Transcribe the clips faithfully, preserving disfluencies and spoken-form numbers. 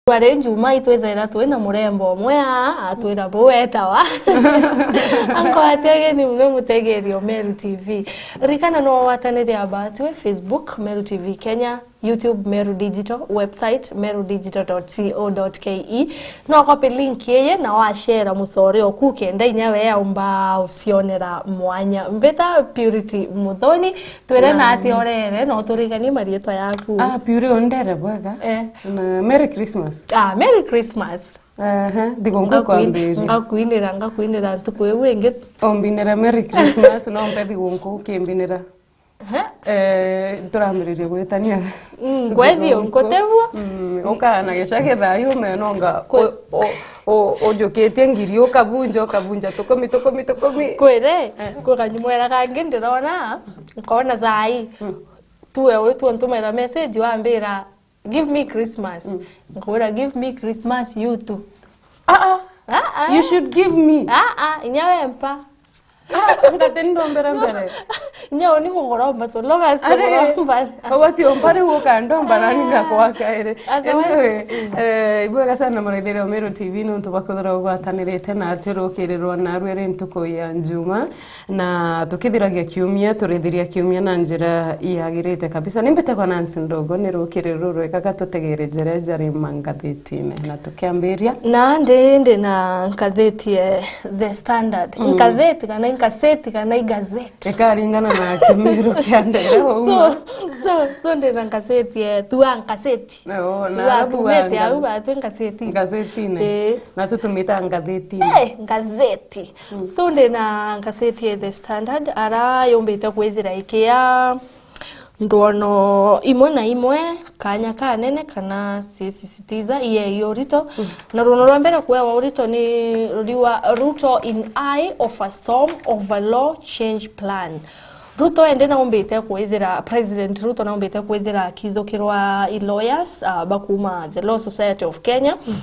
Twari njuma itwithaira twi na murembo umwe aa, atwira bu wetawa. Anko ati ageni muno mutegerio Meru T V. Ririkana no watanire abatwe Facebook, Meru T V Kenya, YouTube, Meru Digital, website, meru digital dot co dot ke. No copy link yeye na washare mucore oku kenda inya we aumba ucionera mwanya. Mbita Purity Muthoni, twire na ati orere, no turiganie marietwa yaku. Ah, Purity, ondere bwega. Eh. Na Merry Christmas. Ah, Merry Christmas. Aha, thigunku kwambiria. Ngakwinira, ngakwinira ntuku iu ingi. Ombinira Merry Christmas, no mpe thigunku ukimbinira. Ehe. Eh, turambiririe gwitania. Mm, kwethio, nkutebuo. Mm, ukaana gica githayu umenonga. Kwe- u-, u-, u-, ujukitie ngiri ukabunja, ukabunja tukumi, tukumi, tukumi. Kwire, eh, kwi kanyumwera kangi ndirona, nkona thaai. Mm. Tuwe uri tuo ntumira message wambira, "Give me Christmas." Mm. Nkwira, "Give me Christmas, you too." Ah, ah. Ah, ah. You should give me. Ah, ah, inya we mpa. Ah, ngati ndombera mbere. Inya uni nguguromba, so long as tuguromba. Obati ompa riu ukandomba nani ngakwa kairi. Otherwise, anyway, mm, eh, ibwega sana muraithiria wa Meru T V nontu bwa kwithirwa ugwatanirite na ati rukirirwa narua ri ntuku ya njuma. Na tukithiragia kiumia, turithiria kiumia na njira yagirite kabisa. Ni mbitagwa Nancy Ndogo, ni rukiri rurwega gatutegere njira jari mangathitine. Na tukiambiria. Na ndi, ndi na ngathiti, eh, The Standard. Mm. Ngathiti kana ingazeti kana igazeti. Ikaringana na Kimiru kia ndege wauma. So, so, so ndi na ngathiti, eh, tua ngathiti. Oo, na tumite au batwi ngathiti. Ngathitine. Ii. Na tutumita ngathitine. Eh, ngathiti. So, ndi na ngaseti ya The Standard, ara yumbite kwithira ikia ndwono imwe na imwe, kanya kanene kana sisisitiza iye iyo urito. Mm. Na rwono rwa mbere kuewa urito ni ruriwa Ruto in eye of a storm over law change plan. Ruto ende naumbite kwithira, President Ruto naumbite kwithira akithukirwa i lawyers, ah, bakuma the Law Society of Kenya. Mm.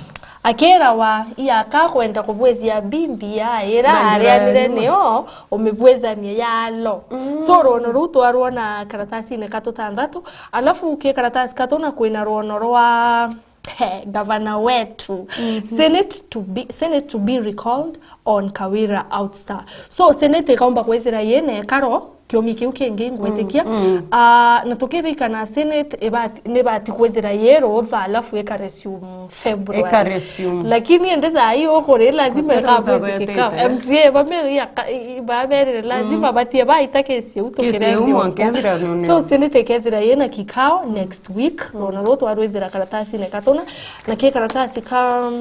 Akirawa iaka kwenda kubwithia B B I ira arianire nio umibwithanie ya law. Mm. So rwono ruu twarwona karatasine ka tutantatu, alafu ki karatasi ka tuna kwina rwono rwa gavana wetu. Mm-hmm. Senate to be, Senate to be recalled on Kawira ouster. So Senate ikaumba kwithira yina ikaro kiumia kiu kingi ngwitikia. Mm, mm. Ah, na tukiririkana Senate ibati, nibati kwithira yi rutha alafu ika resume February. Ika resume. Lakini indi thaa ii ukuri lazima ikabwithikika. M C A bameri ya ka-, i-, i-, baberire lazima batie baita kesi iu tukirethia. So Senate ikethira yina kikao next week, rwono ruu twarwithira karatasine ka tuna, na ki karatasi ka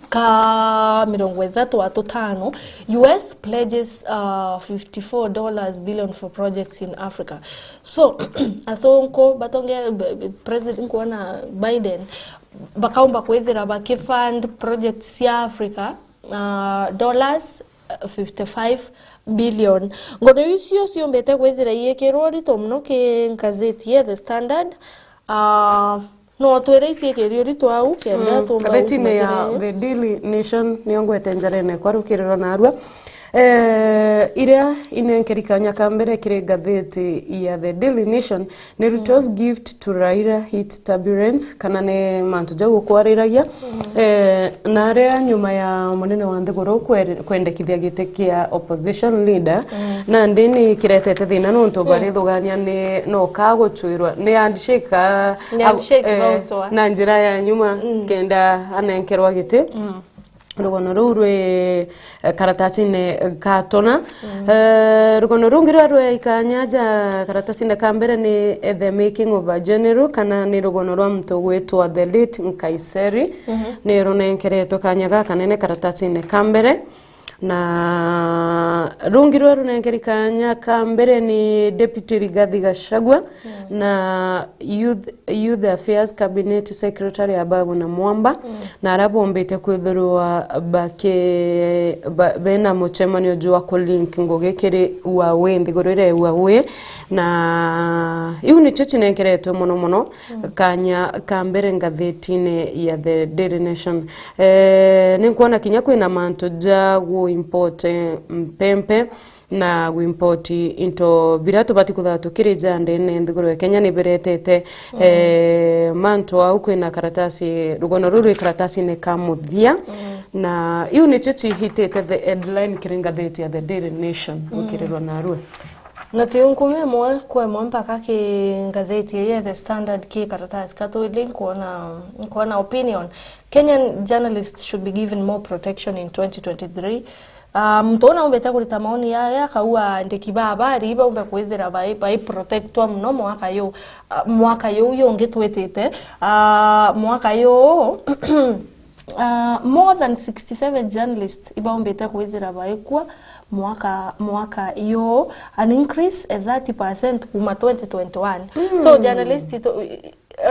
ka mirongo ithatu a tutano, U S pledges, uh, fifty-four dollars billion for projects in Africa. So, asonko batonge, b-, b-, President nkuona Biden, bakaumba kwithira bakifund projects cia Africa, uh, dollars, uh, fifty-five billion. Ngono icio ciumbite kwithira iikirwo rito muno ki ngazeti ya The Standard, uh, No twire itikirio ritu au, kenda tumba ngatheti-ini ya The Daily Nation, niyo ngwete njarene kwa rukirirwa narua. Eh, iria inenkeri kanya ka mbere kiri ngatheti ya The Daily Nation ni Ruto's gift to Raila hit turbulence, kana ni mantu jau ukwariragia. Eh, na aria nyuma ya munene wa nthiguru kwere-, kwendekithia giti kia opposition leader, nandi ni kiretete thina nontu barithugania ni no ka guchwirwa ni handshake ka Ni handshake eh, bauzwa. Na njira ya nyuma kenda anenkerwa giti. Rugono ruu rwi, eh, karatasine ka tuna. Eh, rugono rungi rwa rwe ikanya ja karatasine ka mbere ni, eh, The Making of a General, kana ni rugono rwa muntu gwitwa The Late Nkaissery. Ni runenkeretwe kanya gakanene karatasine ka mbere. Na rungi rwe runenkeri kanya ka mbere ni Deputy Rigathi Gachagua na Youth, Youth Affairs Cabinet Secretary Ababu Namwamba, na aria bombite kwithirwa baki-, ba-, bena mucemanio jwa ku link ngugi kiri Huawei, nthiguru iria ya Huawei, na iu nicio cinenkeretwe mono mono kanya ka mbere ngathetine ya The Daily Nation. Eh, ninkwona kinya kwina mantu ja gu import, eh, mpempe, Na gwimpoti into biria tubati kuthaa tukirija ndene nthiguru ya Kenya ni biretete, eh, mantu au kwina karatasi, rugono ruru rwi karatasine ka muthia, na iu nicio cihitite the headline kiri ngatheti ya The Daily Nation gukirirwa narua. Na ti unkume mwe kwemwe mpaka ki ngatheti ya The Standard ki karatasi ka twili nkuona, nkuona opinion. Kenyan journalists should be given more protection in twenty twenty-three. Ah, muntu uu naumbite kurita maoni yaya, akauga andiki ba habari baumbe kwithira bai, bai protectwa muno mwaka yu, ah, mwaka yu yungi twitite. Ah, mwaka yu, ah, more than sixty-seven journalists ibaumbite kwithira baikua mwaka, mwaka yu, an increase e thirty percent kuma twenty twenty-one. So journalist itu,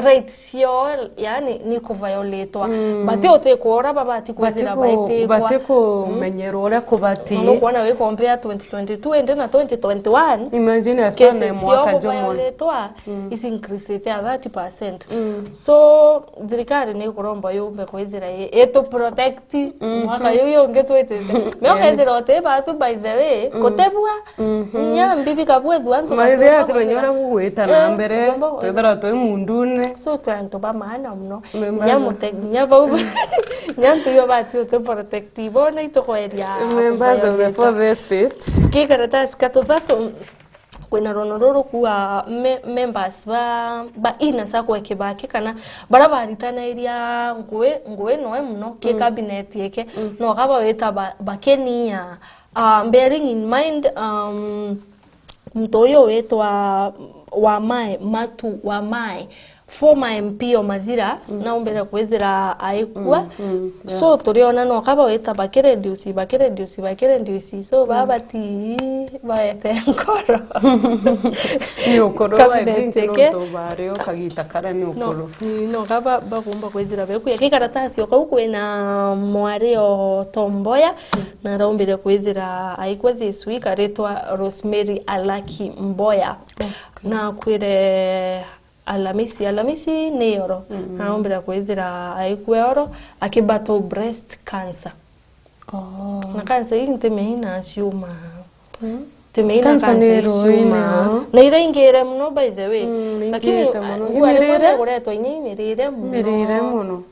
rate ciao, yani, ni kuviolatwa. Bati uti kuura babati kwithira baitikwa. Bati kumenyerwa uria kubati. Nukwona wi compare twenty twenty-two indi na twenty twenty-one, imagine, cases ciao kuviolatwa is increasite a thirty percent. So thirikari ni ikuromba yumbe kwithira i-, itu protect mwaka yu yungi twitite. Me ukethira uti batu, by the way, kutebua. Nya mbibi kabwethua antu maithira ati banyora gugwita na mbere, twithira twi mundune. So twi antu ba maana muno. Nya mute-, nya bau, nya antu yo bati utu protect, bona itukweria members of the fourth estate. Ki karatasi ka tuthatu, kwina rono ruru kuwa me-, members ba, ba inner circle ya Kibaki, kana bara baritanairia ngui, ngui noe muno ki cabinet yake, no kaba wita ba, bakinia. Ah, bearing in mind, um, muntu uyu witwa Wamae, Matu Wamae, former M P o Mathira, naumbire kwithira aikua. So turiona no kaba wita bakireduce, bakireduce, bakireduce. So baba ti baete nkoro. Ni ukuru, I think, nontu bari o kagita karia ni ukuru. No kaba bagumba kwithira bekuya. Ki karatasi o kau kwina mwari o Tomboya, na araumbire kwithira aikua this week, aritwa Rosemary Alaki Mboya. Na akwire Alamisi, Alamisi ni oro. Na araumbire kwithira aikua oro, akibatwa breast cancer. Na cancer ii ntimenya ina ciuma. Ntimenya ina cancer ii ciuma. Na iraingire muno, by the way. Lakini ngua ni kuretwa inya imirire muno. Imirire muno.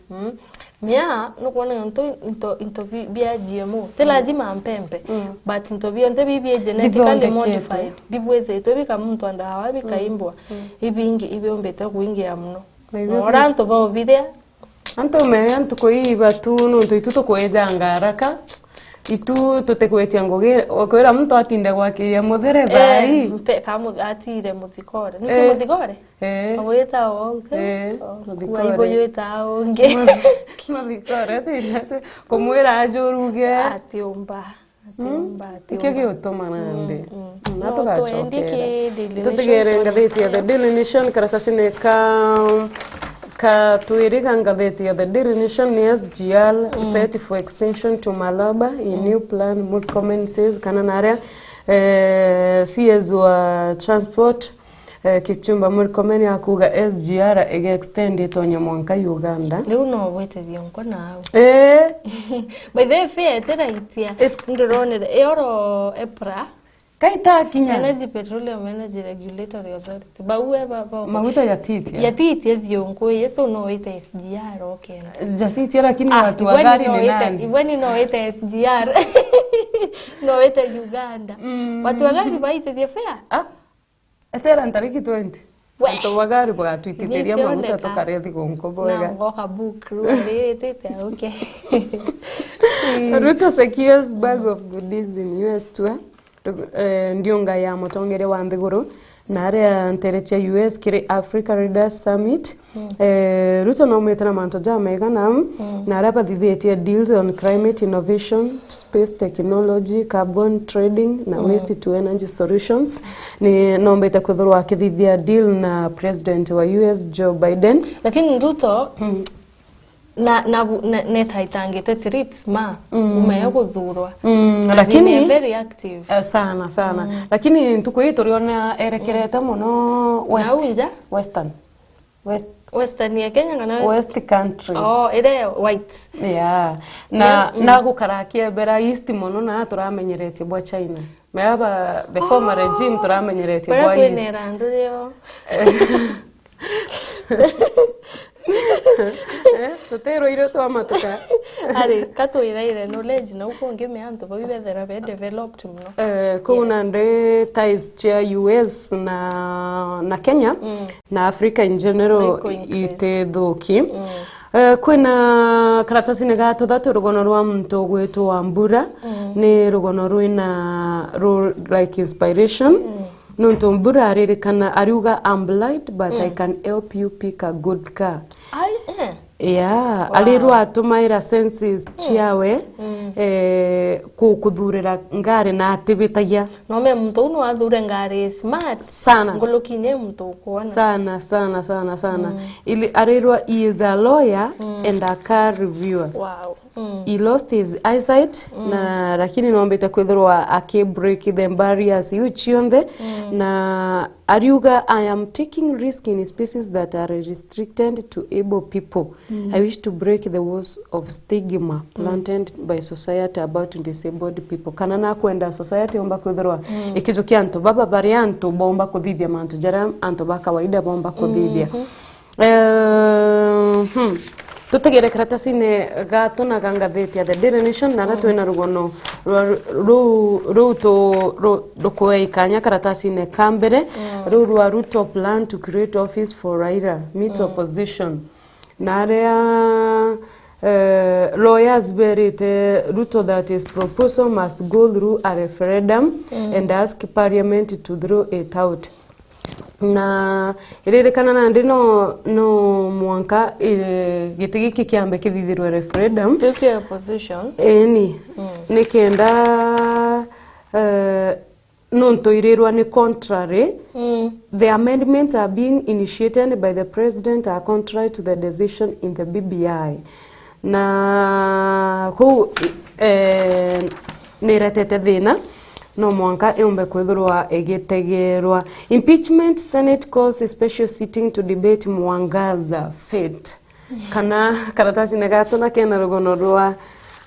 Mia, nukwona nontu into, into bi-, bia G M O. Ti lazima mpempe. But into bionthe bi bie genetically modified, bibwithitwe bika muntu a ndawa, bikaimbwa. Ibingi ibiumbite kuingia muno. Na ora antu baubiria. Antu menya ntuku ii ibatu, nontu itu tukwejanga haraka. Itu tutikwetia ngugi, ukwira muntu atinde gwakiria muthere thaa ii. Mpe, ka mu-, atire muthikore. Nise muthikore? Eh. Awita o, okay. Eh, muthikore. Aibo yita ungi. Muthikore, tinde kumwira ajuruge. Atiumba. Atiumba, atiumba. Ikio giutuma nandi. Na no, tugacokeera. Tutigere ngathiti ya The Daily Nation, karatasine ka, ka twiri ga ngathiti ya The Daily Nation ni S G R set for extension to Malaba in new plan, Murkomen says, kana naria, eh, C S wa transport, eh, Kipchumba Murkomen akuga S G R iga extend itonye mwanka Uganda. Riu no gwitithia nko nau. Eh. By the way, fare itiraitia. Ndironere, ioro EPRA. Kaitakinya. Energy Petroleum Energy Regulatory Authority. Bau e ba, ba, maguta yatitia. Yatitia thionko, Yesu no wite S G R okenda. Yatitia, lakini watu wa gari ni nani? Ibweni no wite S G R. No wite Uganda. Watu wa gari baitithia fare? Ah. Etera ntariki twenty. We. Antu ba gari bagatwitithiria maguta tukaria thigunku bwega. Na ngoka book, rua ritite, okay. Ruto secures bag of goodies in U S tour. Eh, ndiunga ya mutongeria wa nthiguru na aria ntere cia U S kiri Africa Leaders Summit. Eh, Ruto naumite na mantu jamega na, na aria bathithitie deals on climate innovation, space technology, carbon trading na waste to energy solutions. Ni nombite kwithirwa akithithia deal na president wa U S Joe Biden. Lakini Ruto na, na, na, netaitangite trips ma, uma ya guthurwa. As in, lakini very active. Eh, sana, sana. Lakini ntuku ii turiona erekerete muno west. Nau nja? Western. West-, Western ya Kenya kana West? West countries. Oh, ire white. Yeah. Na, na gukara akiebera East mono na turamenyeretie bwa China. Meaba the former regime turamenyeretie baria bwa East. Twinera ndurio. Eh, tutirwa irio twamatuka. Ari, ka twiraire knowledge, na uko ngi me antu bau bethera be developed muno. Eh, kuu Yes. nandi ties cia U S na, na Kenya, Mm. na Africa in general Iko increase. itithuki. Mm. Eh, kwina karatasine ga tuthatu rugono rwa muntu ugwitwa Mbura, Mm. ni rugono rwina ru-, like inspiration. Mm. Nontu Mbura aririkana, ariuga, "I'm blind, but I Mm. can help you pick a good car." Ai, eh. Yeah, Wow. arirwa atumaira senses Mm. ciawe, Mm. eh, ku-, kuthurira ngari na atibitagia. No me muntu uu no athure ngari smart. Sana. Ngulukinye muntu ukwona. Sana, sana, sana, sana. Mm. Ili, arirwa, he is a lawyer Mm. and a car reviewer. Wow. Mm. He lost his eyesight, Mm. na lakini nombite kwithirwa aki break the barriers iu cionthe, Mm. na ariuga, "I am taking risk in spaces that are restricted to able people. Mm. I wish to break the walls of stigma Mm. planted by society about disabled people." Kana nakwenda society yomba kwithirwa Mm. ikijukia antu baba baria antu bomba kuthithia mantu jaria antu ba kawaida bomba kuthithia. Mhm. Eh, hmm. Tutegere karatasine gatu na ga ngathiti ya The Daily Nation, na ara Mm. twina rugono rwa, ru-, ruu tu-, ru-, rukuea ikanya karatasine ka mbere, Mm. ruu rwa Ruto plan to create office for Raila, meet Mm. opposition. Na aria, eh, lawyers berite Ruto that his proposal must go through a referendum Mm. and ask parliament to throw it out. Na iririkana nandi no, no mwanka, eh, giti giki kiambe kithithirwe referendum. Kiu kia opposition. Eni. Mm. Nikenda, eh, nontu irirwa ni contrary, Mm. the amendments are being initiated by the president are contrary to the decision in the B B I. Na kuu, eh, niretete thina, no mwanka yumbe kwithirwa igitegerwa. Impeachment, Senate calls a special sitting to debate Mwangaza fate. Kana karatasine gatu na kena rugono rwa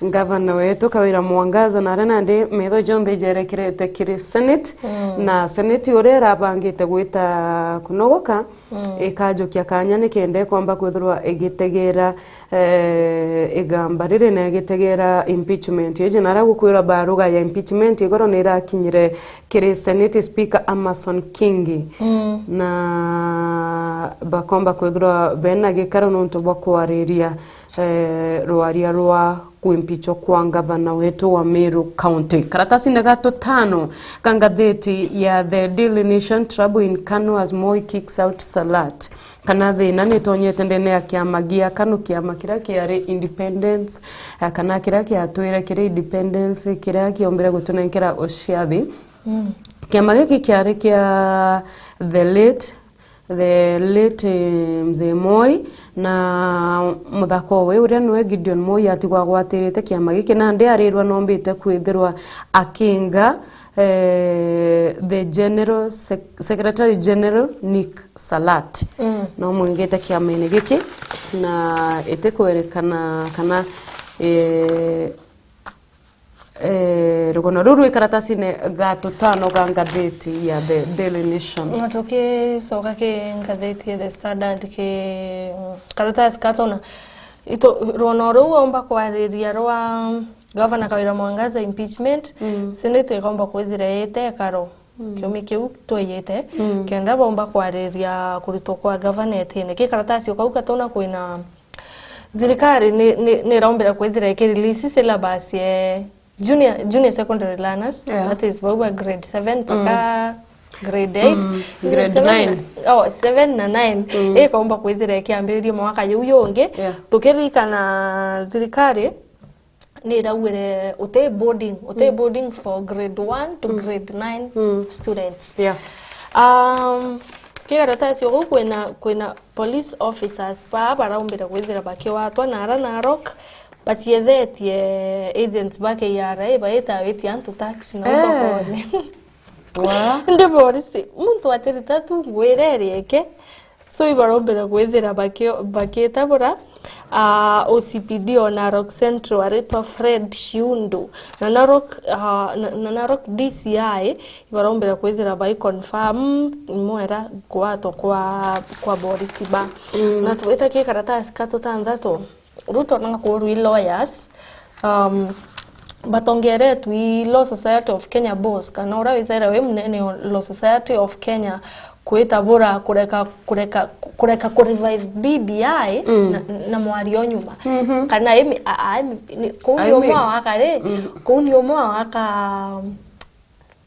ngavana wetu Kawira Mwangaza, na aria nandi metho jonthe ijerekerete kiri Senate, Mm. na Senate uria irabangite gwita kunogoka, Mm. ikajukia kanya nikenda ikomba kwithirwa igitegera, eh, igamba riri na igitegera impeachment iji. Na aria gukwirwa baruga ya impeachment igoro ni irakinyire kiri Senate Speaker Amason Kingi. Mm. Na bakomba kwithirwa bena gikaro nontu bwa kwariria, eh, rwaria rwa kwimpichwa kwa ngavana wetu wa Meru County. Karatasine ga tutano ka ngathiti ya The Daily Nation, trouble in Kanu as Moi kicks out Salat. Kana thina nitonyete ndene ya kiama gia Kanu, kiama kiria kiari independence, eh, kana kiria kiatwire kiri independence, kiria kiombire gutunenkera uciathi. Mm. Kiama giki kiari kia the late, the late, eh, Mzee Moi, na muthaka owe uria niwe Gideon Moi atigwa agwatirite kiama giki, nandi arirwa nombite kwithirwa akinga, eh, the General Sec-, Secretary General Nick Salat. Mm. No mwingite kiamene giki, na itikwerekana kana, eh, Eh, rugono ruu rwi karatasine ga tutano ga ngathiti ya The Daily Nation. Na tukicoka ki ngathiti ya The Standard, ki, mm, karatasi ka tona, itu, rugono ruu omba kwariria rwa Gavana Kawira Mwangaza impeachment, Mm. Senate ikomba kwithira ite ikaro. Mm. Kiumia kiu tweyite, Mm. kenda bomba kwariria kurutwa kwa gavana etine. Ki karatasi o kau gatona kwina thirikari ni, ni, ni iraumbira kwithira ikirelease syllabus ye junior, junior secondary learners, Yeah. that is, bau ba grade seven mpaka Mm. grade eight. Mm, grade Seven na, nine. Oh, seven na nine. Mm. Ikomba kwithira ikiambiriria mwaka juu jungi. Yeah. Tukiririkana thirikari ni iraugire uti boarding, uti Mm. boarding for grade one to Mm. grade nine Mm. students. Yeah. Um, ki karatasi o gau kwina, kwina police officers baa baraumbire kwithira bakiwatwa na ara Narok, baciethetie agents ba K R A baita witia antu tax na Eh. ubakone. Wa? Ndi borisi, muntu atirita tu ngwira irieke. So, ibarombera kwithira baki-, bakitabura, Ah, O C P D o Narok Central aritwa Fred Shiundu. Na Narok, ah, na, na Narok D C I ibaraumbira kwithira bai confirm mwera gwatwa kwa, kwa borisi ba. Mm. Na twita ki karatasi ka tutanthatu, Ruto na kuru i lawyers, um, batongeretwe i Law Society of Kenya boss, kana uria withaira wi munene o Law Society of Kenya, kwitabura kureka, kureka, kureka ku revive B B I. Mm. Na, na mwario nyuma. Mhm. Kana imi, a, a, imi, ni, kuu ni Aimi. umwe wa kari, Mm. kuu ni umwe wa ka,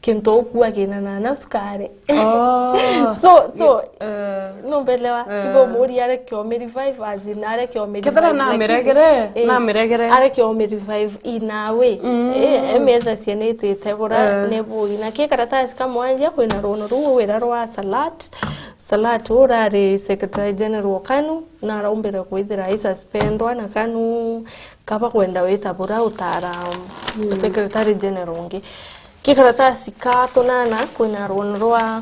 kintu ukua kina na, na sukari. Oh. So, so, Eh. numbelewa, Eh. ibo muri areke o mi revive, as in areke o mi Kethira revive, lakini, namiregere, eh, namiregere. areke o mi revive in a way. Mm. Eh, emeza cienetete bura Eh. ne bui. Na ki karatasi ka mwanja kwina runo ruu wira rwa Salat. Salat urari Secretary General wa kanu, na araumbire kwithira i suspendwa na kanu kaba kwenda wita bura utara, um, Mm. Secretary General ungi. Ki karatasi ka tunana kwina runo rwa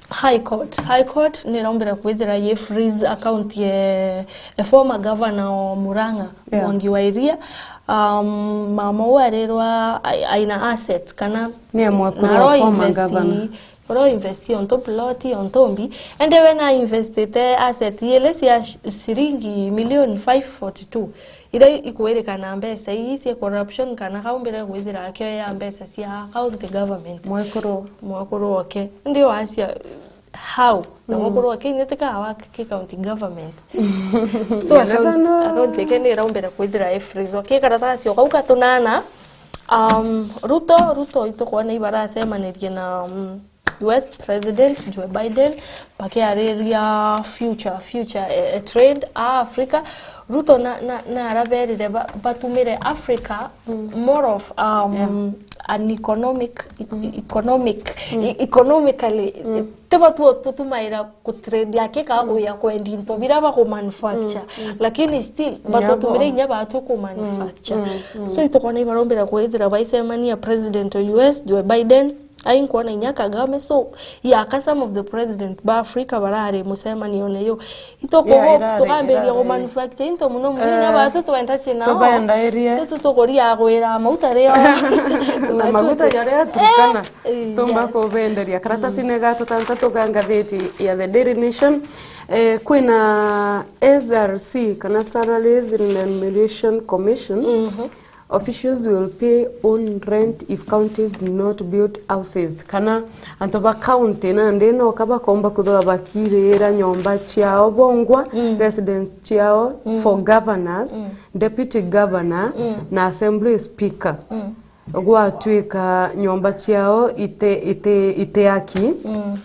High Court. High Court niraumbira kwithira yi freeze account ye, ye former governor o Murang'a, Yeah. Mwangi wa Iria. Um, mama uu arirwa ai-, aina asset kana Ni amwe na kurwa aro former invest, governor. aro invest onto plot, onto mbi. Ende we na investite asset ile cia sh-, ciringi milioni five forty two. Iria ikwirikana mbeca ii cia corruption kana kaumbire kwithira akioya mbeca cia county government. Mwekuru. Mwekuru oke. Ndi wacia how? Na Mm. mwekuru oke inya tika wa ki county government. So You never account, know. account yake ni iraumbire kwithira i freeze. Oke karatasi o kau katunana. Um, Ruto, Ruto itukwona ibaracemanirie na, um, U S President Joe Biden, bakiariria future, future, eh, eh, trade a Africa. Ruto na, na, na araberire ba-, batumire Africa Mm. more of, um, Yeah. an economic, e-, Mm. economic, Mm. e-, economically, Mm. ti batu tutumaira ku trade yake ka Mm. kuya kwendi into bira ba ku manufacture. Mm, mm. Lakini still, Yeah, batutumire bo. inya batu ku manufacture. Mm, mm, mm. So, itukona ibarombera kwithira baicemania President o U S, Joe Biden, ai nkwona inya Kagame. So, yaka some of the president ba Africa barari mucemanione yo. Itukubu-, Yeah, irari, tukambiria irari. ku manufacture into muno muno inya Eh, batu twenda cina o. Tubendairie. Tutu tukuria gwira mauta rio. Na maguta jaria Turkana. Eh, eh, tumba yeah. kubenderia. Karatasi Mm. nega tutantatu ga ngathiti ya The Daily Nation. Eh, kwina S R C, kana Salaries and Remuneration Commission. Mhm. Officials will pay own rent if counties do not build houses. Kana antu ba county nandi no ka bakomba kwithirwa bakirira nyomba ciao bongwa, Mm. residents ciao, Mm. for governors, Mm. deputy governor, Mm. na assembly speaker. Mm. Gwatwika nyomba ciao ite, ite, ite aki. Mm.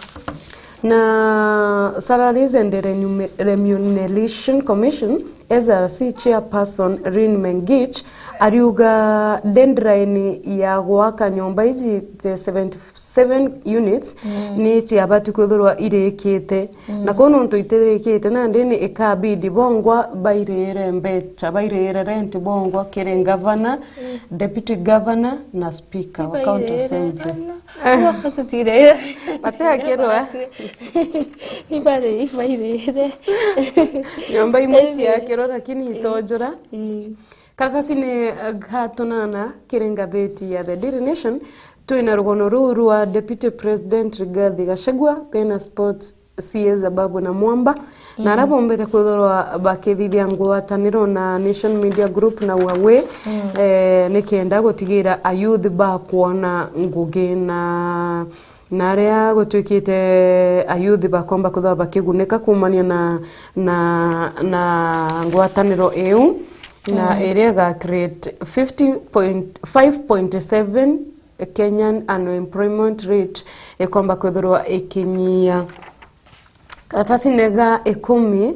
Na Salaries and Remume-, Remuneration Commission, S R C chairperson Rin Mengich, ariuga deadline ya gwaka nyomba iji, the seventy-seven units, Mm. ni ciabati kwithirwa irikite. Mm. Na kuu nontu itirikite, nandi ni ikabidi bongwa bairire mbecha, bairire rent bongwa kiri governor, Mm. deputy governor na speaker wa county Ibairire assembly. Bana. Ibairire. Bateakirwa. Ibare, ibairire. Nyomba imwe Ebe. ciakirwa lakini itojora. Ii. Karatasi ni, eh, ga tunana kiri ngathiti ya The Daily Nation, twina rugono ruu rwa Deputy President Rigathi Gachagua, bena sports C A Zababu na Mwamba, na Mm. ara bombete kwithirwa bakithithia ngwataniro na Nation Media Group na Huawei, Mm. eh, nikenda gutigira ayouth bakwona ngugi na, na aria gutwikite ayouth bakomba kwithirwa bakigunika kumania na, na, na ngwataniro iu, na Mm. iria iga create fifty point, five point seven Kenyan unemployment rate ikomba kwithirwa ikinyia. Karatasine ga ikumi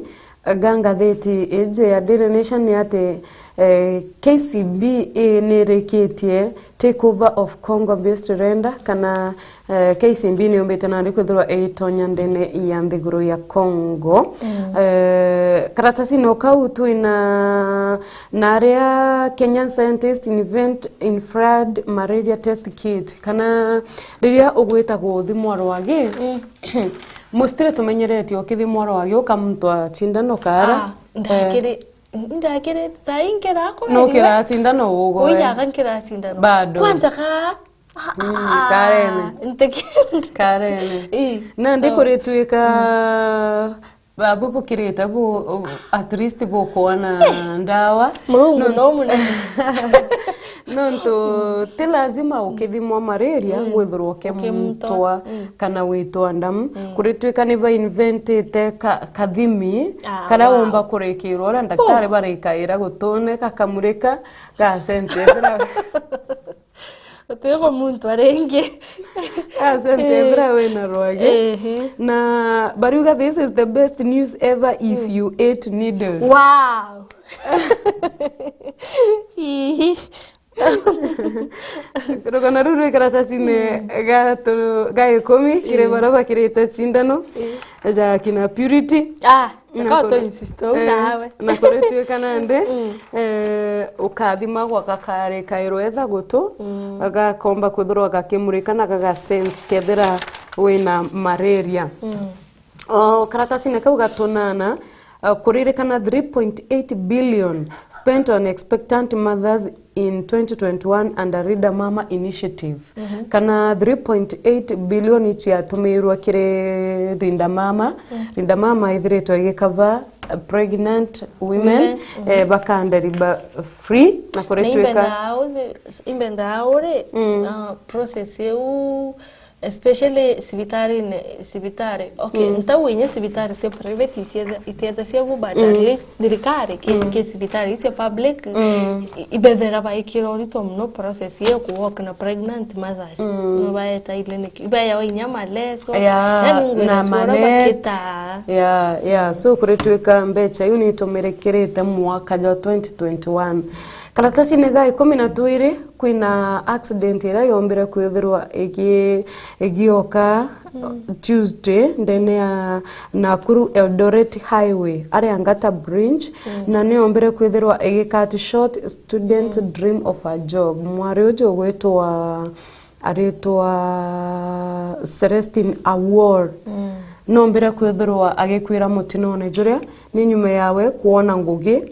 ga ngathiti iji ya Daily Nation ni ati, eh, K C B ii nirikitie takeover of Congo based lender, kana, eh, K C B niyumbite nandi kwithirwa igitonya ndene ya nthiguru ya Congo. Mm. Eh, karatasine o kau twina na aria Kenyan scientists invent infrared malaria test kit, kana riria ugwita guthimwa rwagi, Mm. mostly tumenyeretie ukithimwa rwagi ukamutwa cindano kaara. Ah, Eh. ndakiri, Ndakirite, thaa ii nkirakweri we. Nukira cindano ugwe. Uijaga nkira cindano. Bado. Kwanza ka, a, a, Mm, a, karene. Ntikindi. Karene. Ii, nandi so, kurituika, mm, babu bukirite bu, at least bukwona ndawa. Murungu no munene. Nontu ti lazima ukithimwa malaria, mm, gwithirwa ukimutwa, ukimutwa, mm, kana witwa ndamu. Mm. Kurituika ni bainventite ka-, kathimi, ah, karia, wow, womba kurikirwa uria ndaktari, oh, barikaira gutune, gakamurika, gasente ethira utiko muntu aringi. Gasente, eh, ethira wina rwagi. Ehe. Na bariuga, "This is the best news ever if, mm, you ate needles." Wow. Ihi. Rugano ruu rwi karatacine, mm, ga tu-, ga ikumi kiri, mm, baria bakirite cindano, mm, ja kina Purity. Ah, na kaka ku-, to insist, uu, eh, nawe. Na kurituika nandi, mm, eh, ukathimagwa gakari kairwe etha gutu, mm, gakomba kwithirwa gakimurika na gaga sense kethira wina malaria. Mm. O karatasine kau ga tunana, uh, kuririkana three point eight billion spent on expectant mothers in twenty twenty-one under Linda Mama Initiative. Mhm. Kana three point eight billion ici ciatumirwa kiri Linda Mama. Mm. Linda Mama ithiritwe igikava, uh, pregnant women, women, mhm, eh, bakanderiba free na na kuritwika imbendaa uri, imbendaa uri, mm, uh, process iu, especially cibitarine, cibitari. Okay, mm, ntau inya cibitari cia private itietha-, itiethacia bu, but at, mm, least thirikari ki, mm, ki cibitari icia public, mm, i-, ibethera baikira urito muno process ya ku work na pregnant mothers. Mm. No baeta ile niki, ibeyawa inya maleso. Yeah, yani ngwira na cio uria manet. Bakitaa. Yeah, yeah. So kuritwika mbecha iu nitumirikiritwe mwaka jwa twenty twenty-one. Karatasine ga ikumi na twiri, kwina accident iria yombire kwithirwa igi-, igioka, mm, Tuesday ndene ya Nakuru Eldoret Highway, aria Ngata Bridge, mm, na niyombire kwithirwa igi cut short student, mm, dream of a job. Mwari uju ugwitwa, aritwa Celestine Awor. Mm. Nombire kwithirwa agikwira mutinone juria ni nyuma yawe kwona ngugi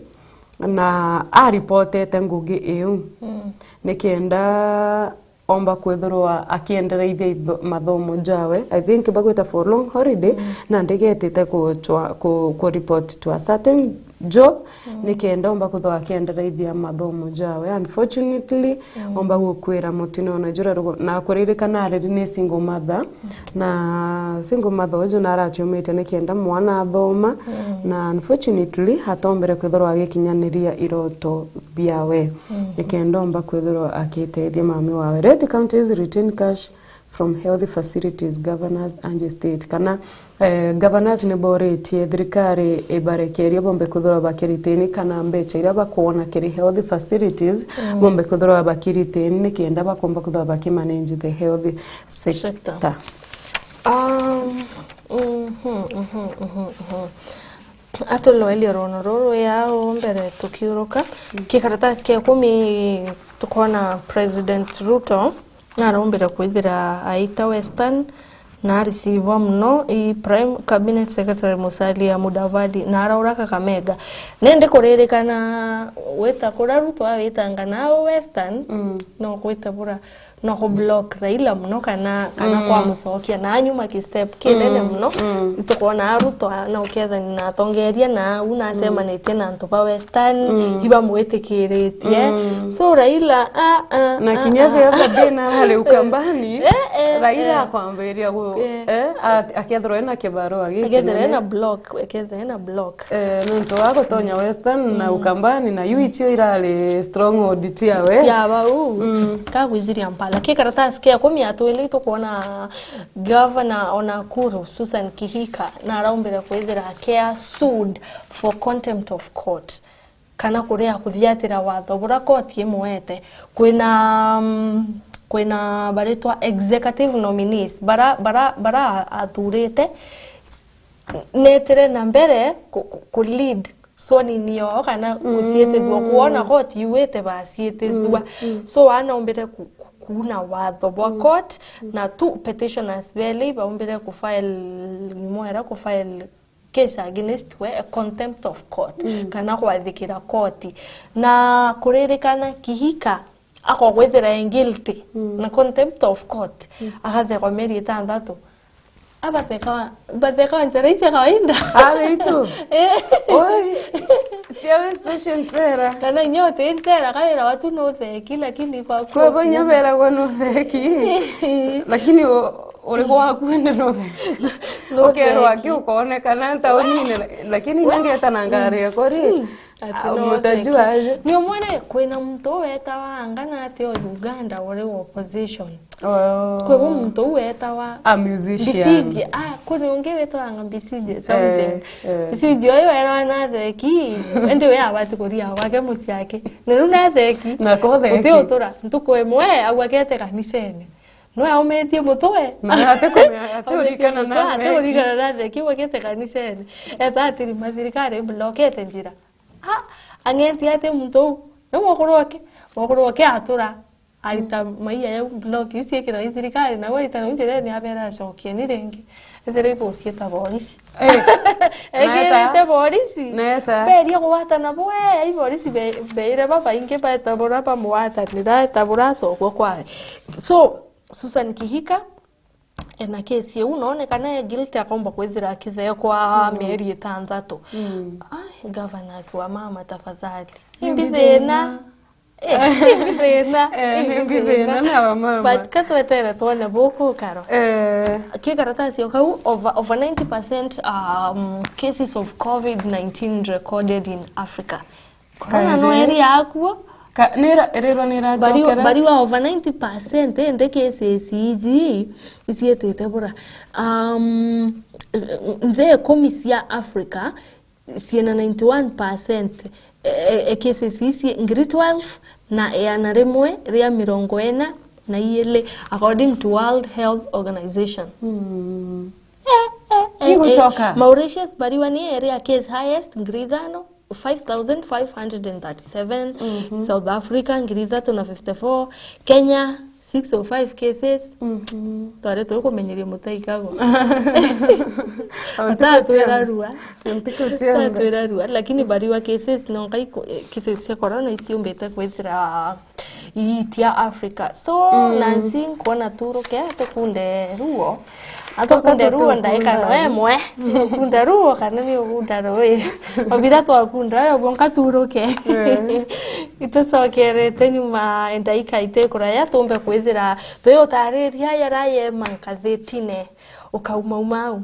na aripotete ngugi iu, mm, nikenda omba kwithirwa akiendereithia itho-, mathomo jawe. I think bagwita for long holiday, mm, na ndigetite kuchwa-, ku-, ku report to a certain job, mm, nikenda omba kwithirwa akiendereithia mathomo jawe. Unfortunately, mm, omba gukwira mutinone juria rugo-, na kuririkana ariri ni single mother, na single mother uju naraciumite nikenda mwana athoma, mm, na unfortunately hatombere kwithirwa agikinyaniria iroto biawe, mm, nikenda omba kwithirwa akitethia mami wawe. Red Counties retain cash from health facilities, Governors Angie State. Kana, eh, governors ni boritie thirikari ibarekerie bombe kwithirwa bakiritini kana mbecha iria bakwona kiri health facilities, mm, bombe kwithirwa bakiritini nikenda bakomba kwithirwa bakimanage the health sector. Sector. Um, mhm, mhm, mhm, mhm. Atuloelie rono ruru yao mbere tukiuruka. Mm. Kikaratasi kia ikumi tukona President Ruto narombire kwithira aita Western na arisiivwa muno i Prime Cabinet Secretary Musalia Mudavadi na araura Kakamega. Nindi kuririkana wita kuria Ruto awitanga nao Western, mm, no kwita bura no ku block Raila muno kana, kana, mm, kwamucokia na anyuma ki step kinene, mm, muno. Mm. Itukwona Ruto na ukethani na atongeria na u na acemanitie na antu ba Western, mm, ibamwitikiritie. Mm. So Raila, a, a, na a, kinya a, the other day na hari Ukambani, eh, eh, Raila, eh, akwambiria gu-, eh, eh, a-, akethirwa ena kibarua giki akethirwa kinene. Ena block, akethirwa ena block. Eh, nontu wa gutonya Western na, mm, Ukambani na yu icio irari stronghold ciawe. Cia bau. Mm. Kagwithiria mpala. Ki karatasi kia ikumi na twiri tukwona Governor o Nakuru, Susan Kihika, na araumbire kwithira akia sued for contempt of court, kana kuria kuthiatira watho bura koti imwete. Kwina, mm, kwina baritwa executive nominees, bara, bara, bara athurite, netire na mbere ku, ku, ku lead soni nio kana, mm, kuciitithua, kwona koti iwite baciitithua. Mm, mm. So anaumbire ku, ku, kuuna watho bwa, mm, court, mm, na tu petitioners beli baumbire ku file, mwera ku file case against we, a contempt of court, mm, kana kwathikira koti. Na kuririkana Kihika akogwithira e guilty, mm, na contempt of court, mm, agathekwa mieri itanthatu. Abatheka, batheka njera ici ya kawaida. Ari itu. Eh. Oi. Tiawe special njera. Kana inya uti njera, kaira watu no theki, lakini kwa kwa banya beragwa no theki. Lakini u-, uri gwaku ende no theki. No theki. Ukerwa ki ukonekana taunine, lakini inya ngeta na ngari yakwa ri. Mm. Ati ah, no mutajua aje. Ni umwene kwina muntu wetawa anga na ati o Uganda uri opposition. Oh. Kwi bo muntu u wetawa a musician. Bisiji. Ah, kuri ungi wetawa anga Bisiji something. Eh, eh. Bisiji oyo werawa na theki, ende we abati kuria gwake mucii ake. Ni riu na theki. Na ko theki. Uti utura ntuku imwe au agete kanisene. No aumitie mutwe. Na ate kune-, ate urikana na theki. Ate urikana na theki, au agete kanisene. Eta atiri mathirikari blokete njira. Ah, ang'enti ati muntu uu. Na mwakuru wake, mwakuru wake atura, arita maia jau block, iu ciikirwa i thirikari, nau arita nau njirene abera acokieni ringi. Ethira ibuciita borisi. Eh. Egirite borisi. Neta. Beria kugwatana bwe, ai borisi be-, beire babaingi beta bura bamugwatanira, eta bura acokua kwawe. So, Susan Kihika, ena kesi iu, noonekana e guilty, akomba kwithira akithekwa mieri itanthatu. Mm. Ai, governors wa mama, tafadhali. Imbi thina. Eh, imbi thina. Eh, imbi thina na wa mama. But ka twetere twone buku karo. Eh. Ki karatasi o kau, over, over ninety percent, um, cases of covid nineteen recorded in Africa. Kana no eri yakuo. Ka-, nira-, rirwa nira bariwa, jokera. Bariwa over ninety percent indi cases iji icietite bura. Um, nthi ikumi cia Africa ciina ninety-one percent e, e, e cases ici ngiri twelve na iana rimwe ria mirongo ina na iili, according to World Health Organization. Mm. Eh, eh, eh, igucoka. Mauritius bariwa ni iri ya case highest, ngiri ithano, five thousand five hundred and thirty-seven. Mhm. South Africa, ngiri ithatu na fifty-four. Kenya, six oh five cases. Mhm. Twari tukumenyeria mutaikago. Atatwira rua. Atatwira rua. Lakini bariwa cases nonka iku-, eh, cases cia corona iciumbite kwithira iitia Africa. So, mm, Nancy, nkwona turuke, atukunde ruo. Atukunde ruo, ndaika no emwe. Kunde ruo, kana ni ukunda rui. Obira twakunda, oyo bwonka turuke. Eh. Itucokerete nyuma, ndaika itikuraya, tumbe kwithira twiutariria yaraye mankathitine. Ukaumauma au.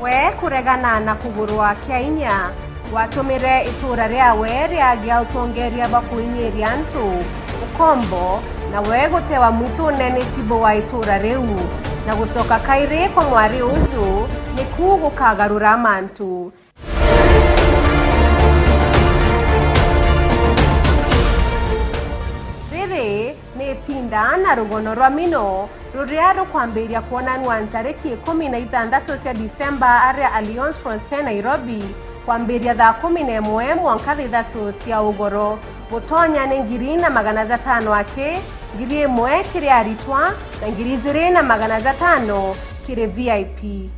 We kuregana na kugurwa kia inya, watumire itura riawe riagia utongeria bwa kuinyiria antu ukombo, na we gutewa mwitune ni tibu wa itura riu, na gucoka kairi kwa mwari uju niku gukagarura mantu. Riri ni itinda na rugono rwa mino ruria rukwambiria kwonanua ntariki ikumi na ithanthatu cia Disemba aria Alliance Française Nairobi, kwambiria thaa kumi na imwe mwanka thithatu cia ugoro. Gutonya ni ngiri na magana jatano aki, ngiri imwe kiri aritwa, na ngiri ijiri na magana jatano kiri V I P.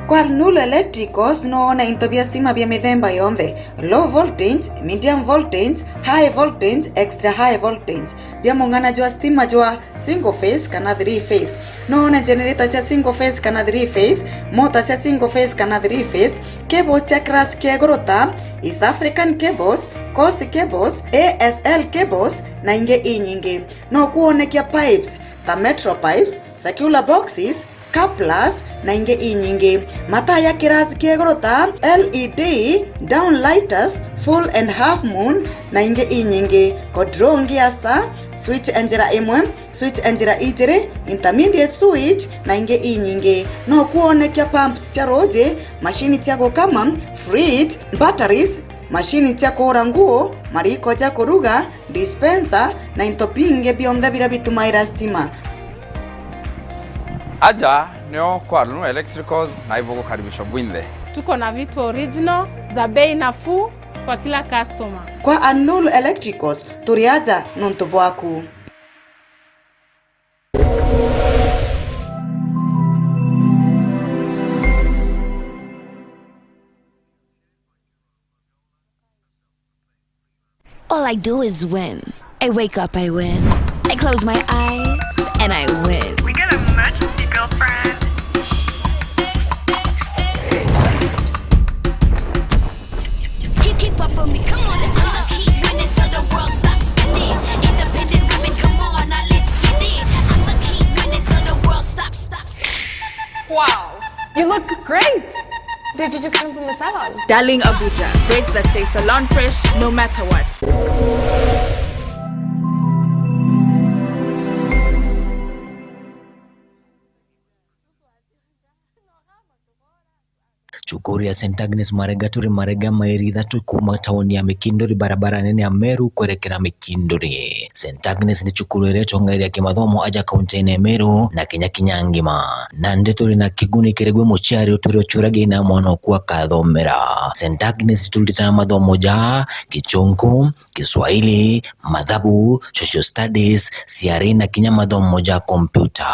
Kwa Nuru Electricals, noona into bia stima bia mithemba yonthe, low voltage, medium voltage, high voltage, extra high voltage, bia mung'ana jwa stima jwa single phase kana three phase. Noone generator cia single phase kana three phase, mota cia single phase kana three phase, cables cia class kia iguru ta East African Cables, Coast Cables, A S L Cables, na ingi inyingi. No kuonekia pipes ta Metro Pipes, Circular boxes, couplers, na ingi inyingi. Mataa ya kirasi kia iguru ta L E D, downlighters, full and half moon, na ingi inyingi. Control ngia star, switch ya njira imwe, switch ya njira ijiri, intermediate switch, na ingi inyingi. No kuonekia pumps cia ruuji, mashini cia gukama, fridge, batteries, mashini cia kuura nguo, mariiko ja kuruga, dispenser, na into bingi bionthe biria bitumaira stima. Aja nio kwa Alnur Electricals na ibugukaribisha bwinthe. Tuko na vitu original za bei nafuu kwa kila customer. Kwa Alnur Electricals, turi aja nontu bwaku. All I do is win. I wake up, I win. I close my eyes, and I win. We got a emergency, girlfriend. Keep, keep up with me, come on, let's go. I'ma keep winning till the world stops spinning. Independent women, come on, now let's get it. I'ma keep winning till the world stops, stops. Wow, you look great. Did you just come from the salon? Darling Abuja, braids that stay salon fresh no matter what. Cukuru ya Saint Agnes Marega turi Marega, mairi ithatu kuuma tauni ya Mikinduri, barabara nene ya Meru kwerekera Mikinduri. Saint Agnes ni cukuru iria itongagiria kimathomo aja kaunti-ini ya Meru na Kenya kinya ngima. Nandi turi na kiguni kiri gwi muciari utwire uciuragia ina mwana oku akathomera. Saint Agnes turutaga mathomo ja Gichunku, Kiswahili, mathabu, social studies, ciari na kinya mathomo ja kompyuta.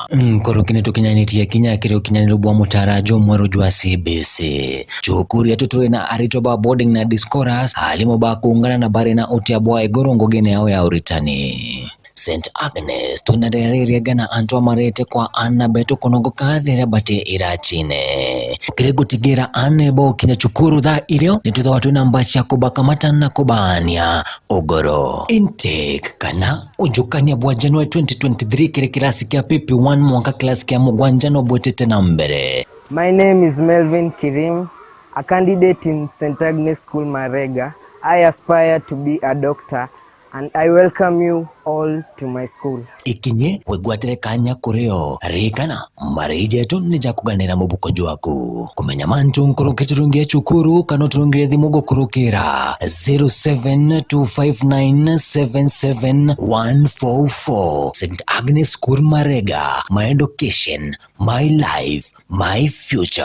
Nkuruki ni tukinyanitie kinya kiri ukinyaniru bwa mutaara jumweru jwa C B C. Cukuru yetu turi na aritwa ba boarding na day scholars, aarimu ba kuungana na bari na utia bwa iguru ngugine yao ya uritani. Saint Agnes, twina riria riega na antu amarete kwa aana betu kunogoka riria bati iracine. Kiri gutigira aana baukinya cukuru thaa irio, nitwithagwa twina mbaa cia kubakamata na kubaania ugoro. Intake kana ujukania bwa January twenty twenty-three kiri kirasi kia P P one mwanka kirasi kia mugwanja no bwitite na mbere. My name is Melvin Kirim, a candidate in Saint Agnes School Marega. I aspire to be a doctor and I welcome you all to my school. Ikinye wigwatire kanya kuri o. Ririkana, mbari jetu ni ja kuganira mubuko jwaku. Kumenya mantu nkuruki, turungie cukuru kana uturungire thimu gukurukira zero seven two five nine seven seven one four four. Saint Agnes School Marega, my education, my life, my future.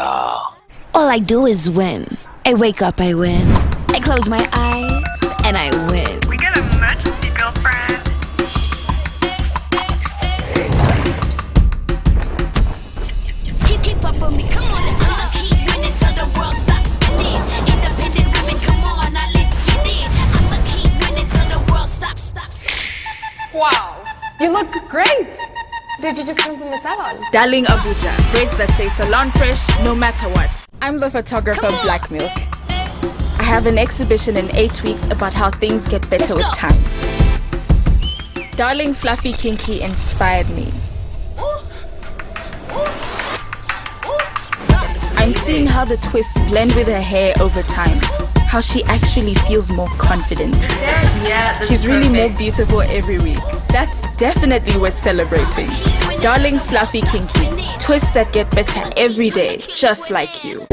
All I do is win. I wake up, I win. I close my eyes, and I win. We got an emergency, girlfriend. Keep, keep up with me, come on, let's go. I'ma keep winning till the world stops spinning. Independent women, come on, now let's get it. I'ma keep winning till the world stops, stops. Wow, you look great. Did you just come from the salon? Darling Abuja, braids that stay salon fresh no matter what. I'm the photographer Black Milk. I have an exhibition in eight weeks about how things get better with time. Darling Fluffy Kinky inspired me. I'm seeing how the twists blend with her hair over time. How she actually feels more confident. She's really more beautiful every week. That's definitely worth celebrating. Darling Fluffy Kinky, twists that get better every day, just like you.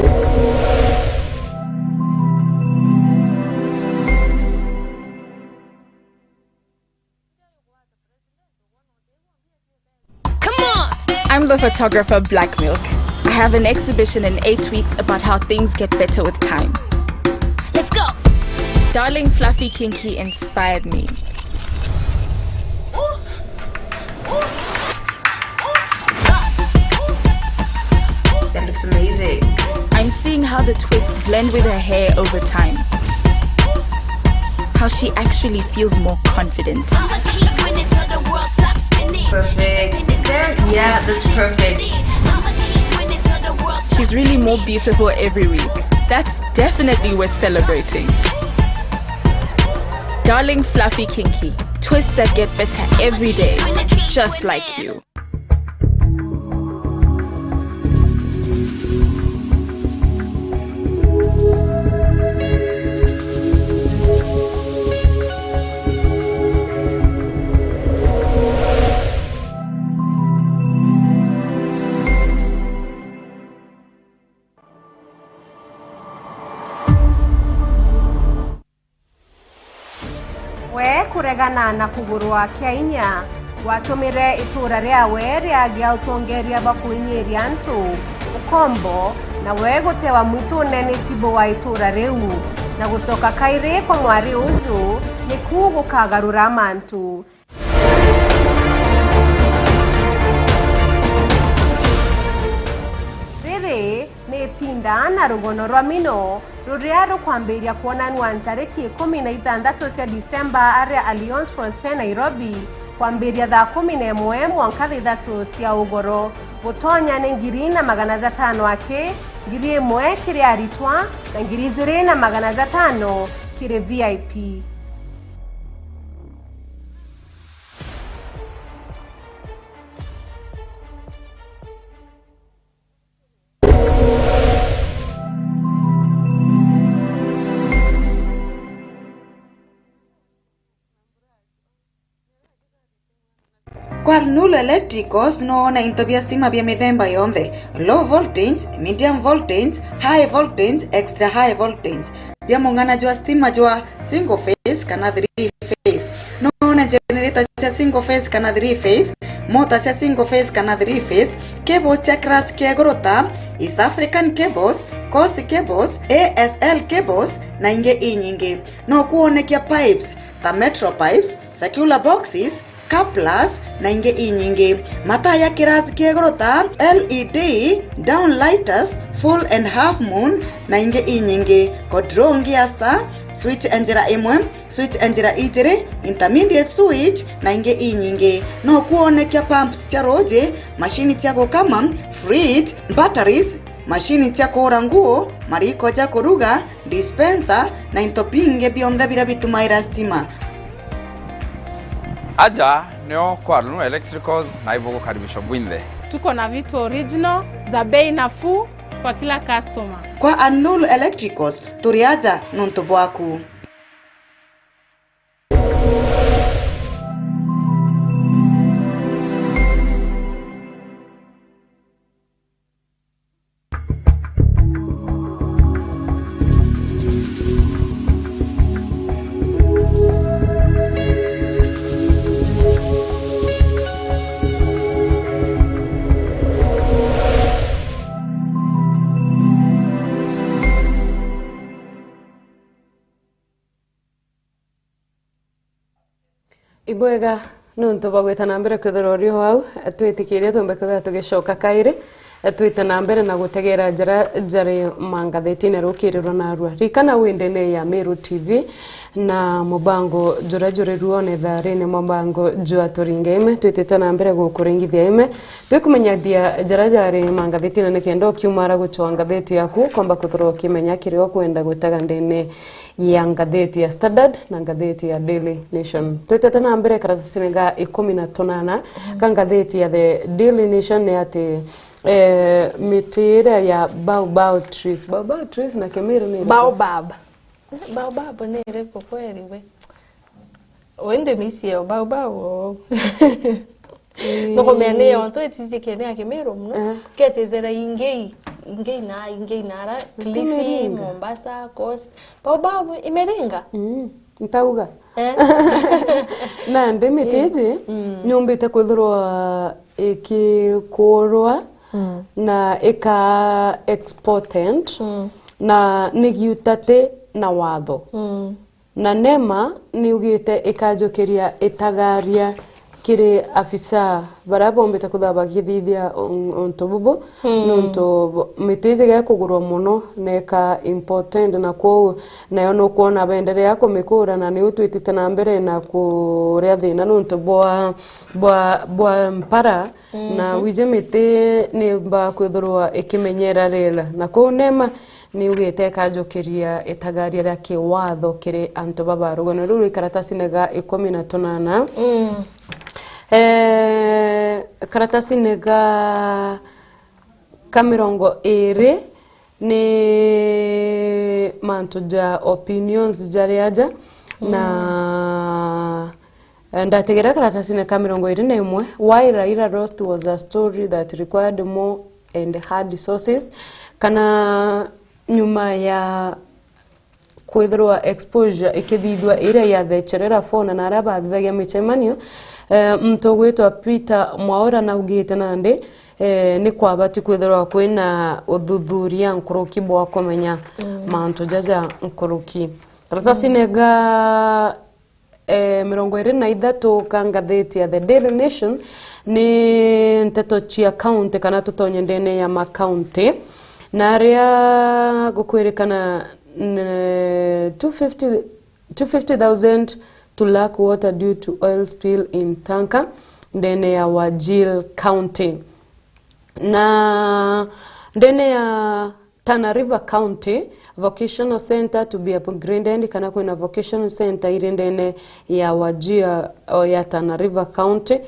Come on! I'm the photographer Black Milk. I have an exhibition in eight weeks about how things get better with time. Let's go! Darling Fluffy Kinky inspired me. That looks amazing. I'm seeing how the twists blend with her hair over time. How she actually feels more confident. Perfect. There, yeah, that's perfect. She's really more beautiful every week. That's definitely worth celebrating. Darling Fluffy Kinky, twists that get better every day, just like you. Kuregana na kugurwa kia inya gwatumire itura riawe riagia utongeria bwa kuinyiria antu ukombo, nawe gutewa mwitune ni tibu wa itura riu, na gucoka kairi kwa mwari uju niku gukagarura mantu. Riri ni itinda na rugono rwa mino ruria rukwambiria kwonanua ntariki ikumi na ithanthatu cia Disemba aria Alliance Française Nairobi, kwambiria thaa kumi na imwe mwanka thithatu cia ugoro. Gutonya ni ngiri na magana jatano aki, ngiri imwe kiri aritwa, na ngiri ijiri na magana jatano kiri V I P. Kwa Alnur Electricals no wone into bia stima bia mithemba yonthe, low voltage, medium voltage, high voltage, extra high voltage, bia mung'ana jwa stima jwa single phase kana three phase. No wone generator cia single phase kana three phase, mota cia single phase kana three phase, cables cia class kia iguru ta East African Cables, Coast Cables, A S L Cables na ingi inyingi. No kuonekia pipes ta Metro Pipes, circular boxes, couplers na ingi inyingi. Mataa ya kirasi kia iguru ta L E D, downlighters, full and half moon na ingi inyingi. Control ngia star, switch ya njira imwe, switch ya njira ijiri, intermediate switch na ingi inyingi. No kuonekia pumps cia ruuji, mashini cia gukama, fridge, batteries, mashini cia kuura nguo, mariko ja kuruga, dispenser na into bingi bionthe biria bitumaira stima. Aja nio kwa Alnur Electricals na ibugukaribishwa bwinthe. Tuko na vitu original za bei nafuu kwa kila customer. Kwa Alnur Electricals, turi aja nontu bwaku. Ibwega, nontu bwa gwita na mbere kwithirwa uri o au, twitikirie twimbe kwithirwa tugicoka kairi, twite na mbere na gutegera jara jari mangathetine rukirirwa narua. Ririkana wi ndene ya Meru T V na mubango juria juri ruone tharine, mubango jwa Turinge Ime. Twitite na mbere gukuringithia ime, twikumenyithia jara jari mangathetine, nikenda ukiumara gucwa ngatheti yaku, ukomba kwithirwa ukimenya kiria ukwenda gutega ndene ya ngatheti ya Standard na ngatheti ya Daily Nation. Twitete na mbere karatasine ga ikumi na tunana ka ngatheti ya The Daily Nation ni ati, eh, miti iria ya baobab trees. Baobab trees na Kimiru ni iriku? Baobab. Baobab ni iriku kweri we? Wi ndimi cio baobab. Nukumenya ni yo ntu itijikene ya Kimiru muno. Eh. Ketithira ingei, ingei na, ingei na ara Kilifi, Miringa. Mombasa, Coast. Baobab, imiringa? Mm, ntauga. Eh. Nandi miti iji, mm, niumbite kwithirwa ikikurwa, mm, na ika exported, mm, na nigiutati na watho. Mm. Na NEMA niugite ikajukiria itagaria kiri afisa baria bombite kwithirwa bagithithia un-, untu bubu, mm, nontu bo-, miti iji gekugurwa muno na ika important, na kwou nayo nukwona benderea kumikura, na niu twitite na mbere na kuria thina nontu bwa, bwa, bwa mpara, na, mhm, wiji miti nimba kwithirwa ikimenyera rela, na kwou NEMA niugite ikajukiria itagaria ria kiwatho kiri antu baba rugano ruu rwi karatasine ga ikumi na tunana. Mm. Eh, karatasine ga ka mirongo iri ni mantu ja opinions jari aja, mm, na Eh, ndategera karatasine ka mirongo iri na imwe, Why Raila Lost was a story that required more and hard resources, kana nyuma ya kwithirwa exposure ikithithua iria yathecherera fona na aria bathithagia micemanio. Eh, muntu ugwitwa Peter Mwaura naugite nandi, eh, ni kwabati kwithirwa kwina uthuthuria nkuruki bwa kumenya mantu jaja nkuruki. Karatasi nega eh, mirongo iri na ithatu ka ngathiti ya The Daily Nation ni nteto cia county kana tutonye ndene ya ma county, na aria gukwirikana n-, two fifty, two fifty thousand to lack water due to oil spill in tanker ndene ya Wajir County. Na ndene ya Tana River County, vocational center to be upgraded, kana kwina vocational center iri ndene ya Wajir, o, ya Tana River County.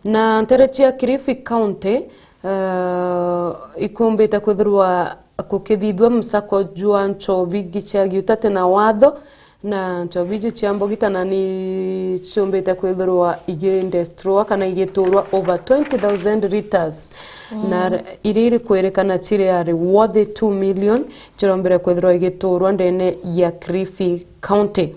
Na ntere cia Kilifi County, eh, ikumbite kwithirwa kukithithua msako jwa nchobi gichagi utate na watho, na nchobi iji cia mbogitana ni ciumbite kwithirwa igidestroa kana igiturwa over twenty thousand litres. Na r-, iria iri kwirikana ciri ari worthy two million, cirombire kwithirwa igiturwa ndene ya Kilifi County.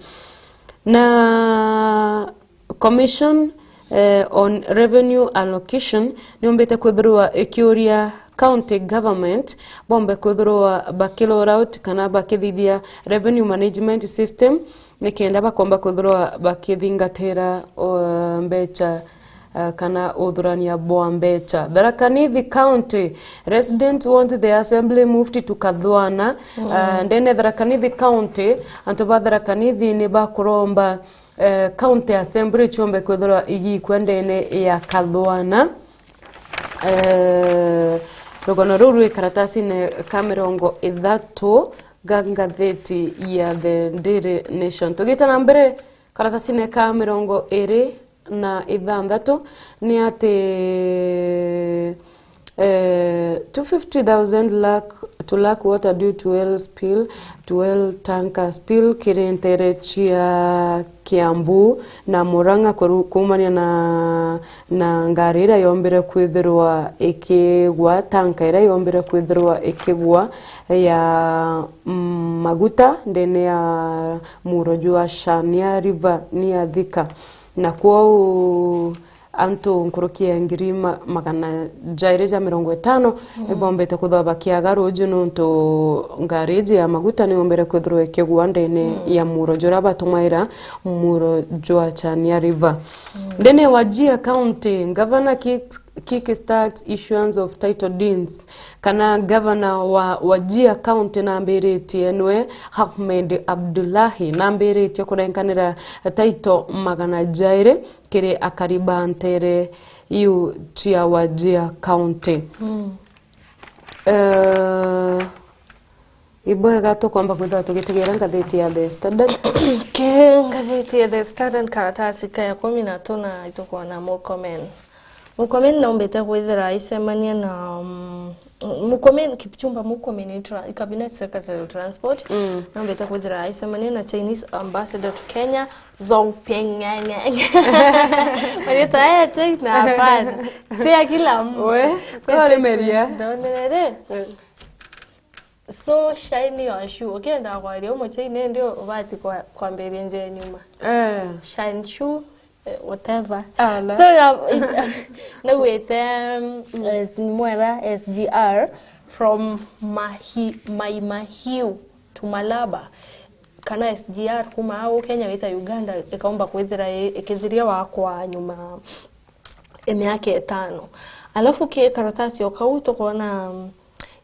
Na Commission, eh, on Revenue Allocation niumbite kwithirwa ikiuria county government bombe kwithirwa baki roll out kana bakithithia revenue management system, nikenda bakomba kwithirwa bakithingatira, uh, mbecha, uh, kana uthurania bwa mbecha. Tharaka Nithi County, residents want the assembly moved to Kathwana. Uh, ndene Tharaka Nithi County, antu ba Tharaka Nithi ni bakuromba eh, County Assembly ciombe kwithirwa igikua ndene ya Kathwana. Eh, rugano ruu rwi karatasine ka mirongo ithatu ga ngatheti ya The Daily Nation. Tugite na mbere, karatasine ka mirongo iri na ithanthatu ni ati, eh, two fifty thousand lakh to lack water due to oil spill, to oil tanker spill kiri ntere cia Kiambu na Murang'a kuru-, kuumania na, na ngari iria yombire kwithirwa ikigwa, tanka iria yombire kwithirwa ikigwa ya, mm, maguta ndene ya muro jwa Chania River ni ya Thika. Na kwou antu nkuruki ya ngiri ma-, magana jairi ja mirongo itano ibombete kwithirwa bakiaga ruuji nuntu ngari iji ya maguta niyombere kwithirwa ikigwa ndene ya muro juria batumaira, muro jwa Chania River. Ndene wa Wajir County, Governor kick, kick start issuance of title deeds, kana governor wa Wajir County nambiritie nwe Ahmed Abdullahi nambiritie kurenkanira title magana jairi kiri akari ba ntere iu cia Wajir County. Eh, ibwega tukwamba kwithirwa tugitegera ngatheti ya The Standard. Ki ngatheti ya The Standard, karatasi ka ikumi na tuna, itukwona Murkomen. Murkomen naumbite kwithira aicemania na, mm, Murkomen, Kipchumba Murkomen ni tra-, cabinet secretary of transport. Naumbite kwithira aicemania na Chinese ambassador to Kenya, Zhongpeng. Marita aya China, hapana. Tia kila mtu. We, kore meria. Ndonere. So, shine your shoe. Ukienda kwaria umu China, ndio ubati kwa-, kwambiria njia nyuma. Eh. Shine shoe, eh, whatever. Ala. So, ya, nagwite, um, as mwera S G R from Mahi-, Mai Mahiu to Malaba. Kana S G R kuma au Kenya wita Uganda, ikaumba kwithira i-, ikithiria wakwa nyuma ya miaka itano. Alafu ki karatasi o kau tukwona, um,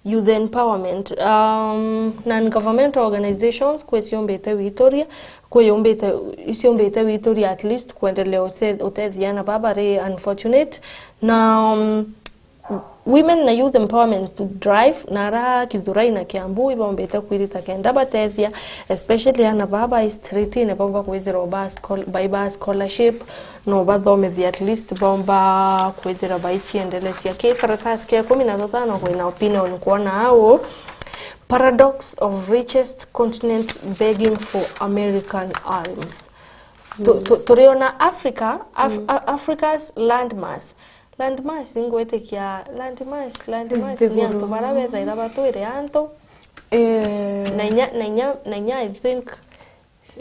youth empowerment, um, non-governmental organizations kwi ciumbite wituria, kwi yumbite, iciumbite wituria at least kwendelea use-, utethia ana baba bari unfortunate. Na, um, women na youth empowerment drive, na ara Githurai na Kiambu ibombite kwirita kenda batethia, especially ana baba i streetine, bomba kwithirwa ba schol-, bai ba scholarship, no bathomithia at least bomba kwithira baiciendelecia. Ki karatasi kia ikumi na tano kwina opinion kwona au, paradox of richest continent begging for American arms. Tu-, tu-, turiona Africa, Af-, A-, Africa's landmass. Landmass, ingwitikia landmass, landmass ni antu baria bethaira batwire antu. Eh. Na inya, na inya, na inya, I think,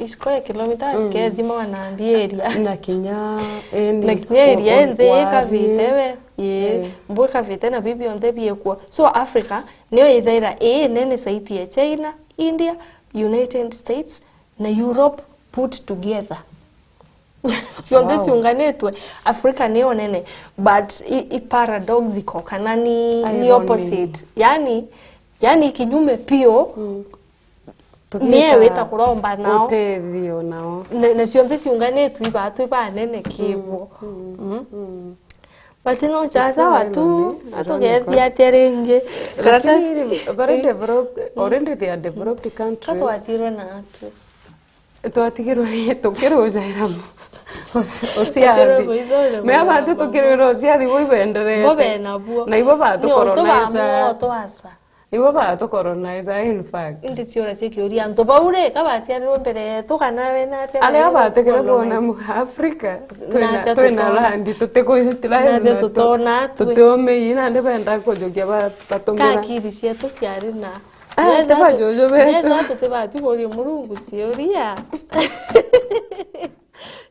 Square kilometers, mm, kethima wana mbi area. Na kinya, eh, na kinya area kwa, nthi kwa ikavite we. Ii. Eh. Mbu ikavite na bibi onthe biekua. So Africa niyo ithaira ii nene zaidi ya China, India, United States na Europe put together. Cionthe, wow, ciunganitwe, Africa niyo nene, but i, i paradoxical kana ni, ni ironic, opposite. Yani, yani kinyume pio. Mm. Ni ewe wita kuromba nao. Utethio nao. Na, na cionthe ciunganitwe ibatwi banene kibo. Mm, mm, mm. But no cha sawa tu, ironic, atugethia atia ringi. Lakini very developed, already they are developed countries. Katwatirwe na atu. Twatigirwe tukirujaira uciathi. Mea batu tukirwira uciathi bui benderete. Bo benabuo. Na ibo batu colonize. Ibo batu colonize, in fact. Indi ciura cia kiuria, antu bau ri, ka baciarirwe mbere yetu kana we na atia? Aria batigire kuona mu Africa, twina, twina land, tutikuyutira. Na atia tutona twi? Tutiumii, nandi benda kujukia ba-, batumira. Ka akiri cietu ciari na. Ah, tiba juju betu. Neza tutibati kuria Murungu ciuria.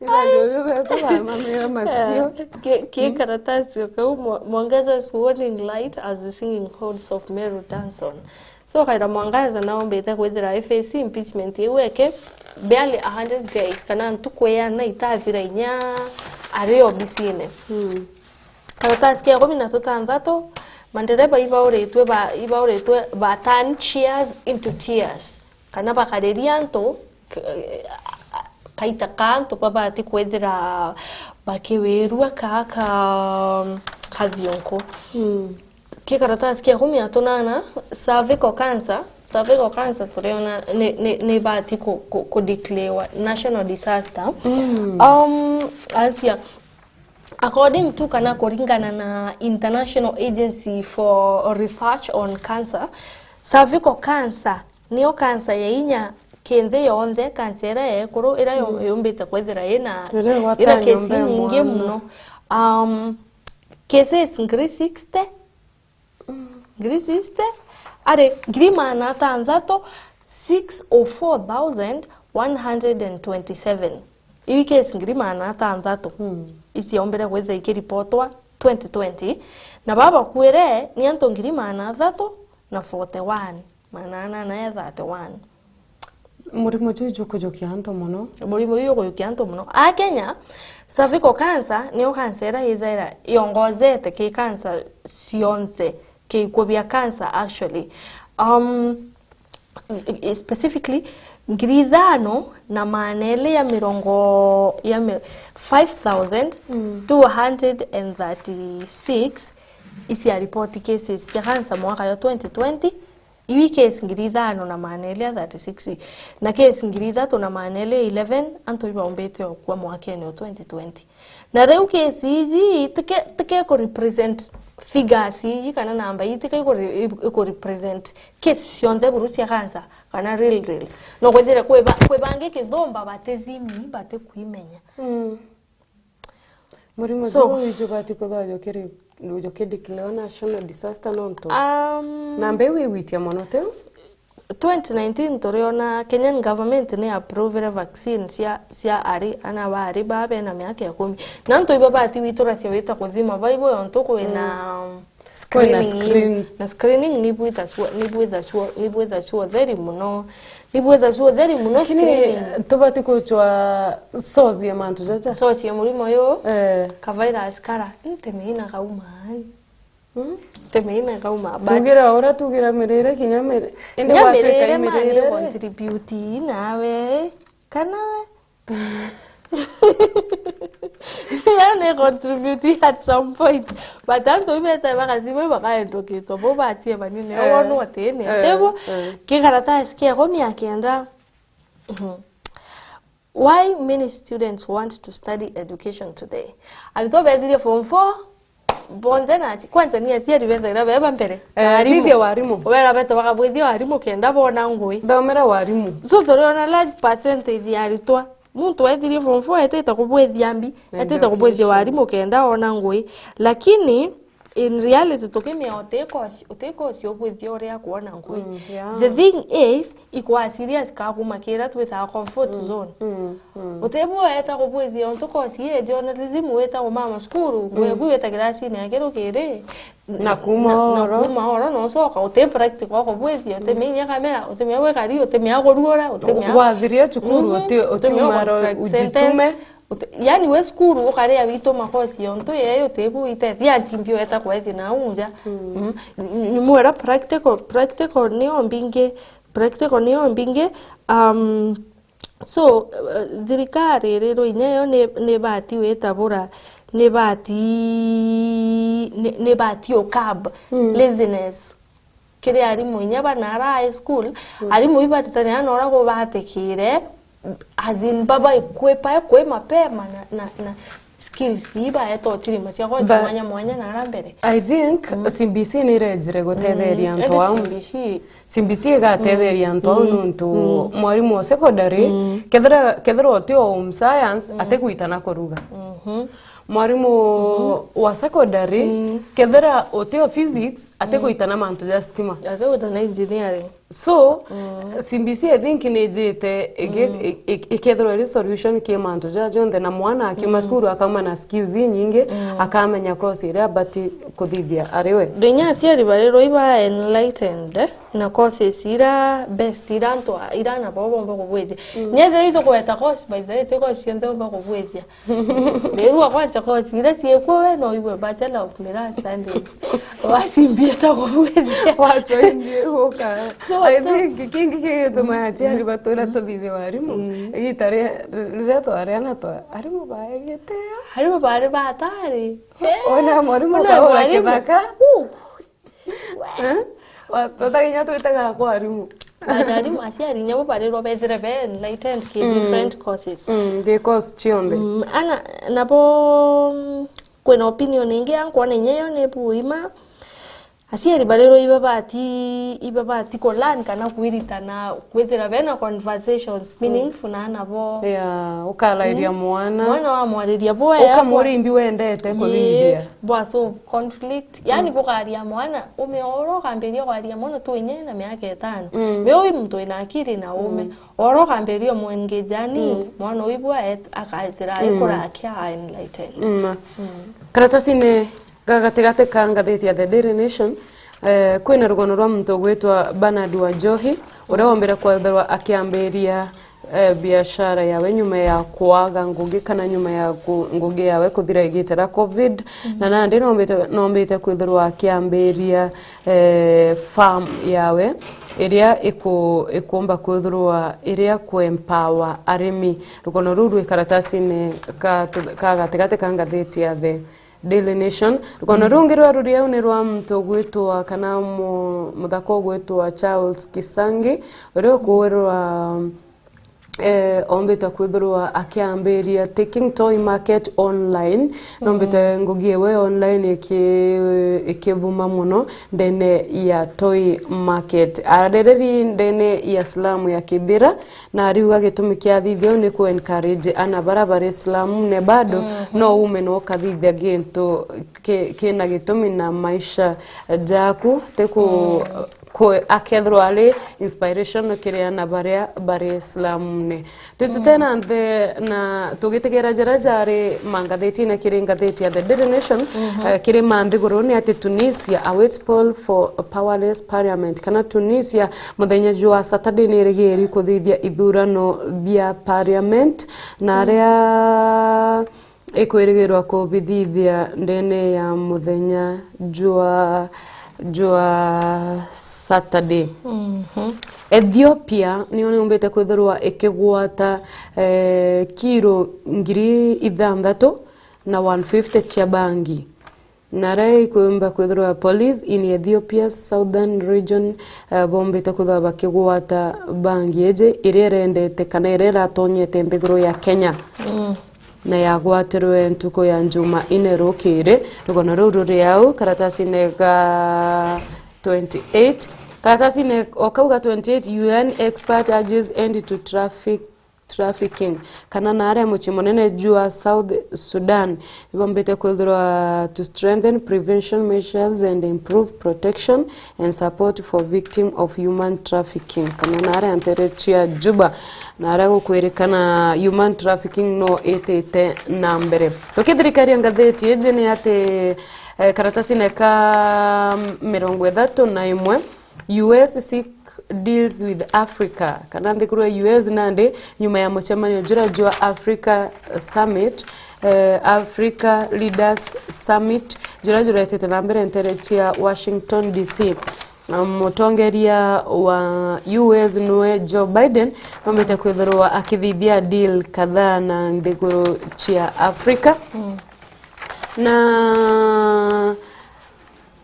Iba juju betu bamamira masikio. Eh, ki, ki karatasi o kau, Mwa-, Mwangaza's warning light as the singing horns of Meru dance on. So, kaira Mwangaza naombite kwithira F A C impeachment iu eke, barely a hundred days, kana ntuku iana itathira inya ari obisine. Mm. Karatasi kia ikumi na tutanthatu, mandereba ibauritwe ba, ibauritwe ba turn cheers into tears. Kana bakariria antu, k-, kaita ka antu babati kwithira bakiwirua ka, ka, kathionko. Mm. Ki karatasi kia ikumi na tunana, cervical cancer, cervical cancer turiona ni, ni, ni ibati ku, ku, ku declare national disaster. Mm. Um, ansia, according to kana kuringana na International Agency for Research on Cancer, cervical cancer niyo cancer ya inya ki nthi yonthe, cancer iria ya ekuru, iria yu-, mm, yumbite kwithira ina, ira kesi nyingi muno. Um, cases ngiri sixty, ngiri sixty, ari ngiri magana atanthatu, six oh four thousand one hundred and twenty-seven. Iu i case ngiri magana atanthatu, mm, iciaumbire kwithira ikiripotwa twenty twenty, na baba bakuire ni antu ngiri magana athatu na forty-one, magana anana ya thirty-one. Murimo juu jukujukia antu mono. Murimo juu jukujukia antu mono. A Kenya, cervical cancer niyo cancer iria ithaira yongozete ki cancer cionthe, ki ikuu bia cancer actually. Um, specifically, ngiri ithano na maana eri ya mirongo, ya mi-, five thousand two hundred and thirty-six iciaripoti cases cia cancer mwaka yo twenty twenty, iu i case ngiri ithano na maana eri ya thirty-six, na case ngiri ithatu na maana eri ya eleven antu ibaumbite okua mwakene o twenty twenty. Na riu case iji tike, tike ku represent figures iji kana namba iji tike iku re-, iku represent case cionthe buru cia cancer kana real, real. No kwithire kwi ba-, kwi bangi kithumba batithimi, batikwimenya. Mm. Murimo, so, juu iju bati kwithirwa jukiri, jukideclare national disaster nontu, um, namba iu igwitia mono tiu? Twenty nineteen turiona Kenyan government ni approvire vaccine cia, cia ari, ana ba ari baa bena miaka ikumi. Na antu ibo bati gwituracia wita kuthima baibo yontu kwina, mm, screening. Kwina screen. Na screening ni bwithacua, ni bwithacua, ni bwithacua utheri muno. Ni bwithacua utheri muno. Lakini screening. Tubati kucwa source ya mantu jaja. Source ya murimo uyu. Eh. Ka virus kara. Ntimeina kauma. Hmm? Ntimeina kauma. But tugira uria tugira mirire kinya mirire. Indi kinya gwatuika mirire, i mirire mani contribute nawe. Kana we? Yani contribute at some point. But antu ibete bakathima bakaendokitwa bo batie banini. Eh, wonu atene. Eh, tebo, eh. Ki karatasi kia ikumi na kenda. Mhm. Why many students want to study education today? Aritwa bethirie form four, bonthe na aci-, kwanza ni aciari bethaira beba mbere. Eh, arimu. Bibia warimu. Wera bete bakabwithia warimu kenda bona ngui. Thomera warimu. So, turiona large percentage ya aritwa. Muntu ethirie form four etite kubwithia mbi, etite kubwithia warimu kenda ona ngui. Lakini, In reality, tukimea uti course, uti course ubwithia uria kwona nkui. Mm, yeah. The thing is, ikwa serious ka kuma kira twitaga comfort zone. Mm, mm. Uti bweta kubwithia untu course ye journalism wita kumama cukuru, ngwe kwi wita kirasini ya kiru kiri. Na kuma na, na oro. Kuma oro no soka, uti practical kubwithia, uti menya kamera, uti menya gwikari, uti menya kuruura, uti menya wathiria cukuru, mhm, uti, uti menya umara construct ujitume. Sentence. Uti-, yani we cukuru ukaria witu makosi yontu yeye utibu ite. Ria nchimbi weta kweti na unja. Mm. Mm. N-, n-, mwera practical, practical niyo mbingi, practical niyo mbingi. Um, so, uh, thirikari rero inyeyo ni, ni bati witabura, ni bati, ni, ni bati ukab, mm, laziness. Kiri arimu inya ba nara high school, mm, arimu ibaritania na uria kubatikire, as in, baba ikwipa, ikwi mapema na, na, na skills ibaeta utirima cia course mwanya mwanya nara mbere. I think, mm, C B C ni irejire gutetheria, mm, antu au. C B C. C B C igatetheria, mm, antu au, mm, nontu, mm, mwarimu wa secondary, mm, kethira, kethira uti o home science, mm, atigwita na kuruga. Mhm. Mwarimu, mhm, wa secondary, mm, kethira uti o physics, atigwita na mantu ja stima. Atigwita na engineering. So, mm, C B C, I think, nijite iki-, mm, i-, i-, ikethirwa iri solution ki mantu ja jonthe, na mwana akiuma, mm, cukuru akauma na skills inyingi, mm, akamenya course iria abati kuthithia ari we. Rinya aciari barirwa iba enlightened, eh, na courses ira best, ira antu a-, ira nabo bomba kubwithia. Mm. Nyethira itukweta course, by the way, ti course cionthe bomba kubwithia. Ndirua kwanza course ira ciikuo we no iwe Bachelor of Mirror Studies. Wacimbia ta kubwithia. Wacho imbie guka. So, I so think kingi kigitumaga aciari batura tuthithia warimu. Mm. Igita ria, riria twari ana twa, arimu baegite. Arimu bari batari. Ona mwarimu kaura kithaka. Uh. Eh? Wa-, twataga inya twitaga kwa arimu. But arimu, aciari inya bo barirwa bethire be enlightened ki, mm, different courses. Mm, the course cionthe. Mm, ana, nabo, mm, kwina opinion ingi ya nkwona inya yo ni buima. Aciari barirwa ibabati, ibabati ku learn kana kwiritana, kwithira bena conversations meaningful na ana bo. Yeah, ukarairia, mm, mwana. Mwana wamwariria bwega, ukamuria imbi wendete kuthithia. Bwa solve conflict. Yani, mm, bukaria mwana, ume oro ukambiria kwaria mwana tu inye na miaka itano. Mm. Me ui muntu wina akiri na ume. Mm. Oro ukambiria umwengejani, mm, mwana uyu bwa et-, akaethira, mm, aikura akia enlightened. Mm. Mm. Karatasine ga gatigati ka ngathiti ya The Daily Nation, eh, kwina rugono rwa muntu ugwitwa Bernard Wanjohi, uria, mm, wombire kwethirwa akiambiria eh, biashara yawe nyuma ya kwaga ngugi kana nyuma ya ku-, ngugi yawe kuthira igita ria covid. Mhm. Na nandi nombite, nombite kwithirwa akiambiria, eh, farm yawe iria iku-, ikumba kwithirwa iria ku empower arimi. Rugono ruu rwi karatasine ka, ka gatigati ka ngathiti ya The Daily Nation. Rugono, mm, rungi rwa ruri au ni rwa muntu ugwitwa, kana mu-, muthaka ugwitwa Charles Kisangi, uria ukuwirwa eh, ombite kwithirwa akiambiria Taking Toy Market Online. Nombite, mm, ngugi ewe online iki-, ikivuma muno ndene ya Toy Market. Arereri ndene ya slum ya Kibera, na ariuga gitumi kia athithia uu ni ku encourage ana bara bari slum ne bado, mhm, no ume no ukathithia gintu ki-, kina gitumi na maisha jaku, ti ku-, mm. Kwe-, akethirwa ari inspiration kiri ana baria bari slumne. Twitite, mm, na nthe na tugitigera jaria jari mangathitine kiri ngathiti ya The Daily Nation, mhm, eh, kiri manthiguru ni ati Tunisia awaits call for a powerless parliament, kana Tunisia muthenya jwa Saturday ni irigiri kuthithia ithurano bia parliament, na, mm, aria ikwirigirwa kubithithia ndene ya muthenya jwa, jwa Saturday. Mhm. Ethiopia niyo niumbite kwithirwa ikigwata, eh, kiro ngiri ithanthatu na one fifty cia bangi. Na aria ikwimba kwithirwa police in Ethiopia Southern Region, eh, bombite kwithirwa bakigwata bangi iji iria irendete kana iria iratonyete nthiguru ya Kenya. Mm. Na yagwatirwe ntuku ya Njumaine rukiri. Rugono ruu ruri au karatasine ga twenty-eight. Karatasine o kau ga twenty-eight, U N expert urges end to traffic, trafficking, kana na aria mucii munene jwa South Sudan, ibombite kwithirwa to strengthen prevention measures and improve protection and support for victim of human trafficking, kana na aria ntere cia Juba, na aria gukwirikana human trafficking no itite na mbere. Tukithirikaria ngatheti iji ni ati, eh, karatasine ka mirongo ithatu na imwe, U S seek deals with Africa, kana nthiguru ya U S nandi nyuma ya mucemanio jura jwa Africa Summit, eh, Africa Leaders Summit, jura juretete na mbere ntere cia Washington D C. Na mutongeria wa U S niwe Joe Biden, aumite kwithirwa akithithia deal kadhaa na nthiguru cia Africa. Na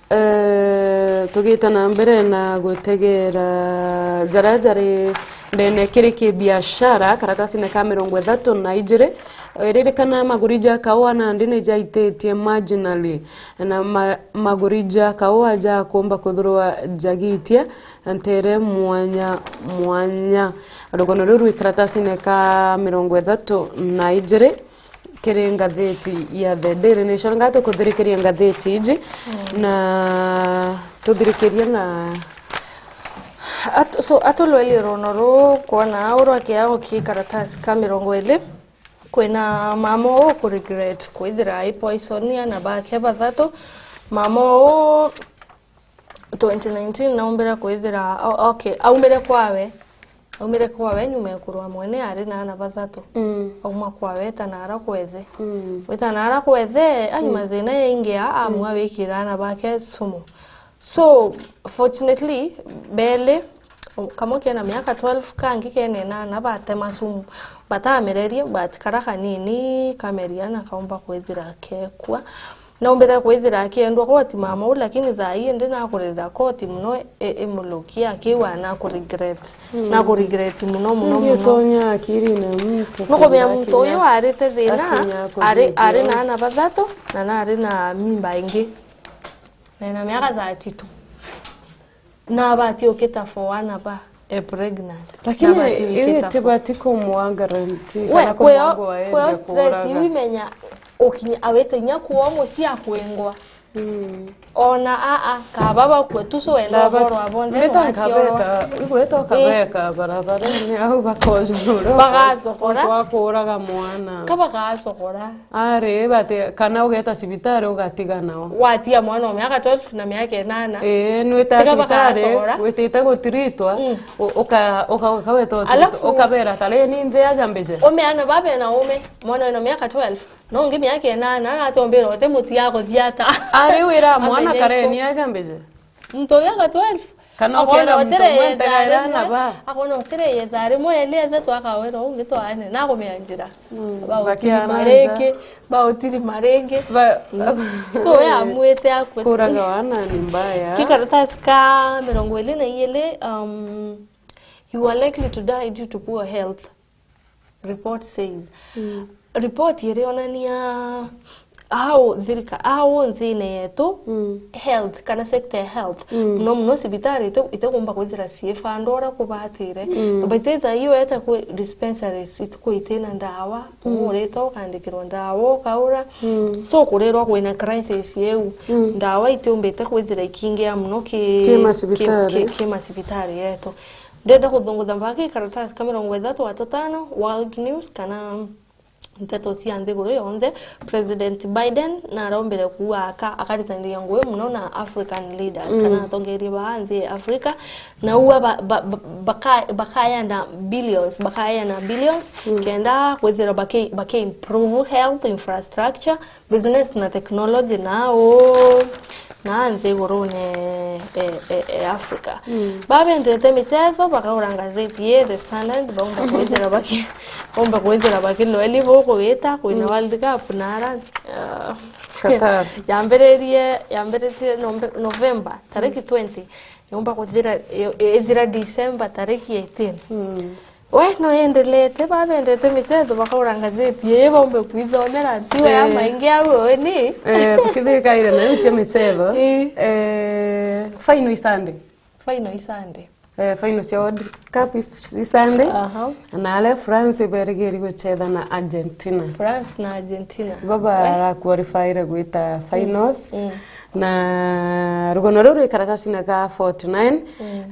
Eh, tugite na mbere na gutegera jaria jari ndene kiri kibiashara, karatasine ka mirongo ithatu na ijiri. Ririkana maguri ja kaua nandi ni jaititie marginally, na ma-, maguri ja kaua jakumba kwithirwa jagiitia ntere mwanya mwanya. Rugano ruu rwi karatasine ka mirongo ithatu na ijiri. Kiri ngatheti ya The Daily Nation, nga tukuthirikiria ngatheti iji, na tuthirikirie na at-, so, atulwelie runo ruu, kwona au rwa kiao ki karatasi ka mirongo iri, kwina mama uu ku regret kwithira ai poison ana bake bathatu. Mama uu twenty nineteen naumbire kwithira, o-, okay, aumire kwawe. Aumire kwawe nyuma ya kurwa mwene ari na ana bathatu. Mm. Auma kwawe eta nara kwethe. Mm. Weta nara kwethe, ai mathina yaingia, amua wikira ana bake sumu. So, fortunately, beli, kamwe kena miaka twelve, kangi kena enana, batema sumu. Batamererie, but kara kanini kameria na kaumba kwithira kekua. Naumbire kwithira akiendwa koti mama uu, lakini thaa ii ndi nakurira koti muno i-, imulukia, akiwa nakuregret. Mm. Nakuregret muno, muno, muno. Tonyaa akirine muntu. Nukumenya muntu uyu arite thina, ari, ari na ana bathatu, na nari na mimba ingi. Na ena miaka thirty-two. Na abati ukita for one aba e pregnant. Lakini na abati wikita for tibati kumwa guarantee, we, kana kweo, kumwangwa kweo stress iu imenya ukinya awite inya kuo mucii akwingwa. Mm. Ona a, a, kaba bakue tu, so wenda uboro abonthe. Mbeta nkabeta, igweta ukabeka barabarene au bakojura. Bagacokora. Twakuraga mwana. Ka bagacokora. Ari, bati, kana ugeta cibitari ugatiga nao. Watia mwana wa miaka twelve na miaka enana. Ii, nwita cibitari, witite gutiritwa, mm, u-, uka-, uka-, ukaweta utirito, alafu ukabera, "Tari ni nthi aja mbije." Ume ana babe na ume, mwana wina miaka twelve, no ungi miaka enana, na atombira uti muti aguthiata. Ari wira mwana kareni aja mbije. Muntu uyu aga twelve. Kana ukera muntu umwe ntegaira na ba. Akona utire yetha rimwe eli ethatu akawira ungi twaane, na akumea njira. Mm, bautiri maringi, bautiri maringi. Ba-, mm. So, we amwite akwe. Kuraga wana ni mbaya. Ki karatasi ka mirongo iri na iri, um, you are likely to die due to poor health. Report says. Mm. Report irionania au thirika-, au nthine yetu, mm, health, kana sector ya health. Mm. Muno muno cibitari ite-, itekumba kwithira cii fund uria kubatire. Mm. But itha iyo eta kwi dispensaries, ituku itina ndawa, mm, urita ukandikirwa ndawa, ukaura. Mm. So kurirwa kwina crisis iu. Mm. Ndawa itiumbite kwithira ikingia muno ki-, ki-, ki-, ki macibitari yetu. Ndenda kuthungutha mbaki karatasi ka mirongo ithatu wa tutano, World News, kana nteto cia nthiguru yonthe. President Biden narombire kuuga aka-, akaritaniria ngugi muno na African leaders, mm, kana atongeria ba nthi ya Africa, na uwa ba-, ba-, ba-, baka-, bakayana billions, bakayana billions, mm, kenda kwithira baki-, baki improve health infrastructure, business na technology na u-, na nthigurune e, e, e Africa. Mm. Babendete micetho, bakaura ngazeti ii, The Standard, baumba kwithira baki-, baumba kwithira bakilweli bukuwita, kwina, mm, World Cup na ara, uh, Qatar. Yambiririe, yambiritie Nove-, November, tariki, mm, twenty. Yumba kuthira, i-, ithira December, tariki eighteen. Mm. We, no yendelete, babendete micetho, bakaura ngazeti ii, baumbe kwithomera, tiwe ya, eh, maingi au, we ni? Eh, tukithirikaire nayo cia micetho. Ii. Eh, final Sunday. Final Sunday. eh, final cia World Cup i Sunday. Aha. Na aria France berigiri gucetha na Argentina. France na Argentina. Ibo bara qualifyire gwita finals. Mm. Na rugano ruu rwi karatasine ga forty-nine,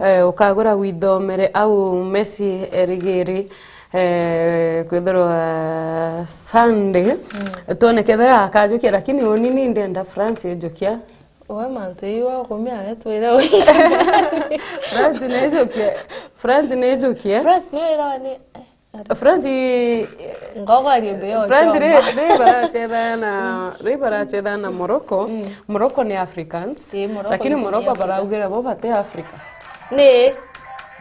eh, ukagura withomere au Messi erigiri, eh, kwithirwa Sunday. Mm. Twone kethira akajukia, lakini uni ni ndenda France ijukia. We mantu iu akumia we twire wi. France ni ijukie. France ni ijukie. France ni wira ni, eh, France, Ngogo arie mbe yo France choma. Ri, ri barachetha na, ri barachetha na Morocco. Mm. Morocco ni Africans. Ii, Morocco lakini ni Morocco Africa. Baraugira bo bate Africa. Ni.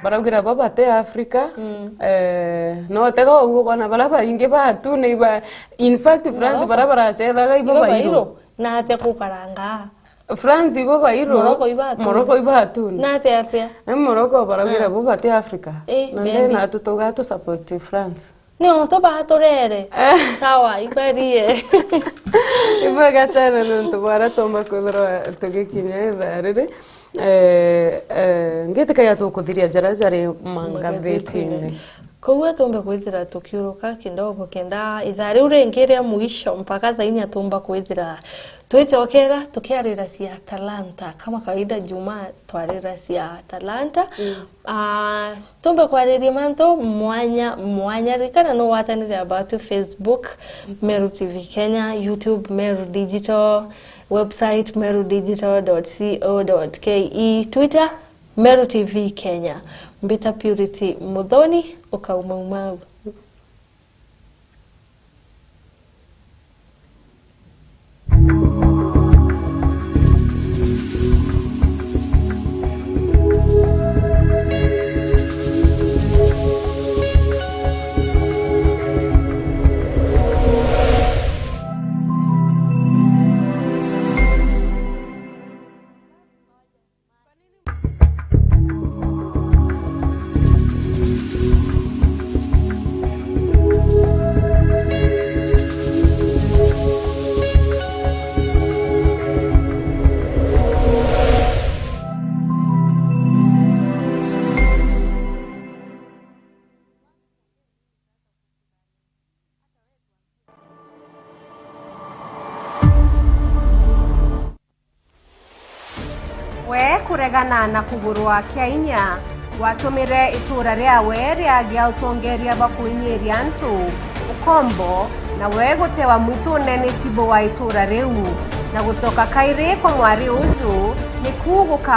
Baraugira bo bate Africa. Mm. Eh, no tega uguo kwana bara baingi batu ni ba, in fact France Morocco. Bara barachethaga ibo. Ibo bairu. Bairu. Na atia kukaranga. France ibo bairu. Morocco ibatune. Morocco ibatune. Na atia atia? Eh, Morocco baraugira bo bate Africa. Eh, na then maybe. Atu tuga tu support France. Ni ontu baturere. Eh. Sawa, ikwerie. Ibwega sana nontu bwara tumba kwithirwa tugikinya ithaa riri. Eh, eh, ngitikagia tukuthiria jara jari mangathitine. Koguo tumbe kwithira tukiuruka kidogo kenda ithaa riu ringi ria mwisho mpaka thaa inya tumba kwithira twicokera tukiarira cia talanta. Kama kawaida Jumaa twarira cia talanta. Mm. Ah, tumbe kwariria mantu mwanya mwanya. Ririkana no watanire about Facebook, Meru T V Kenya, YouTube, Meru Digital, website, meru digital dot co dot ke, Twitter, Meru T V Kenya. Mbita Purity Muthoni, ukaumaumau. We kuregana na kugurwa kia inya, watumire itura riawe riagia utongeria bwa kuinyiria antu, ukombo, na we gutewa mwitune ni tibu wa itura riu, na gucoka kairi kwa mwari uju, niku guka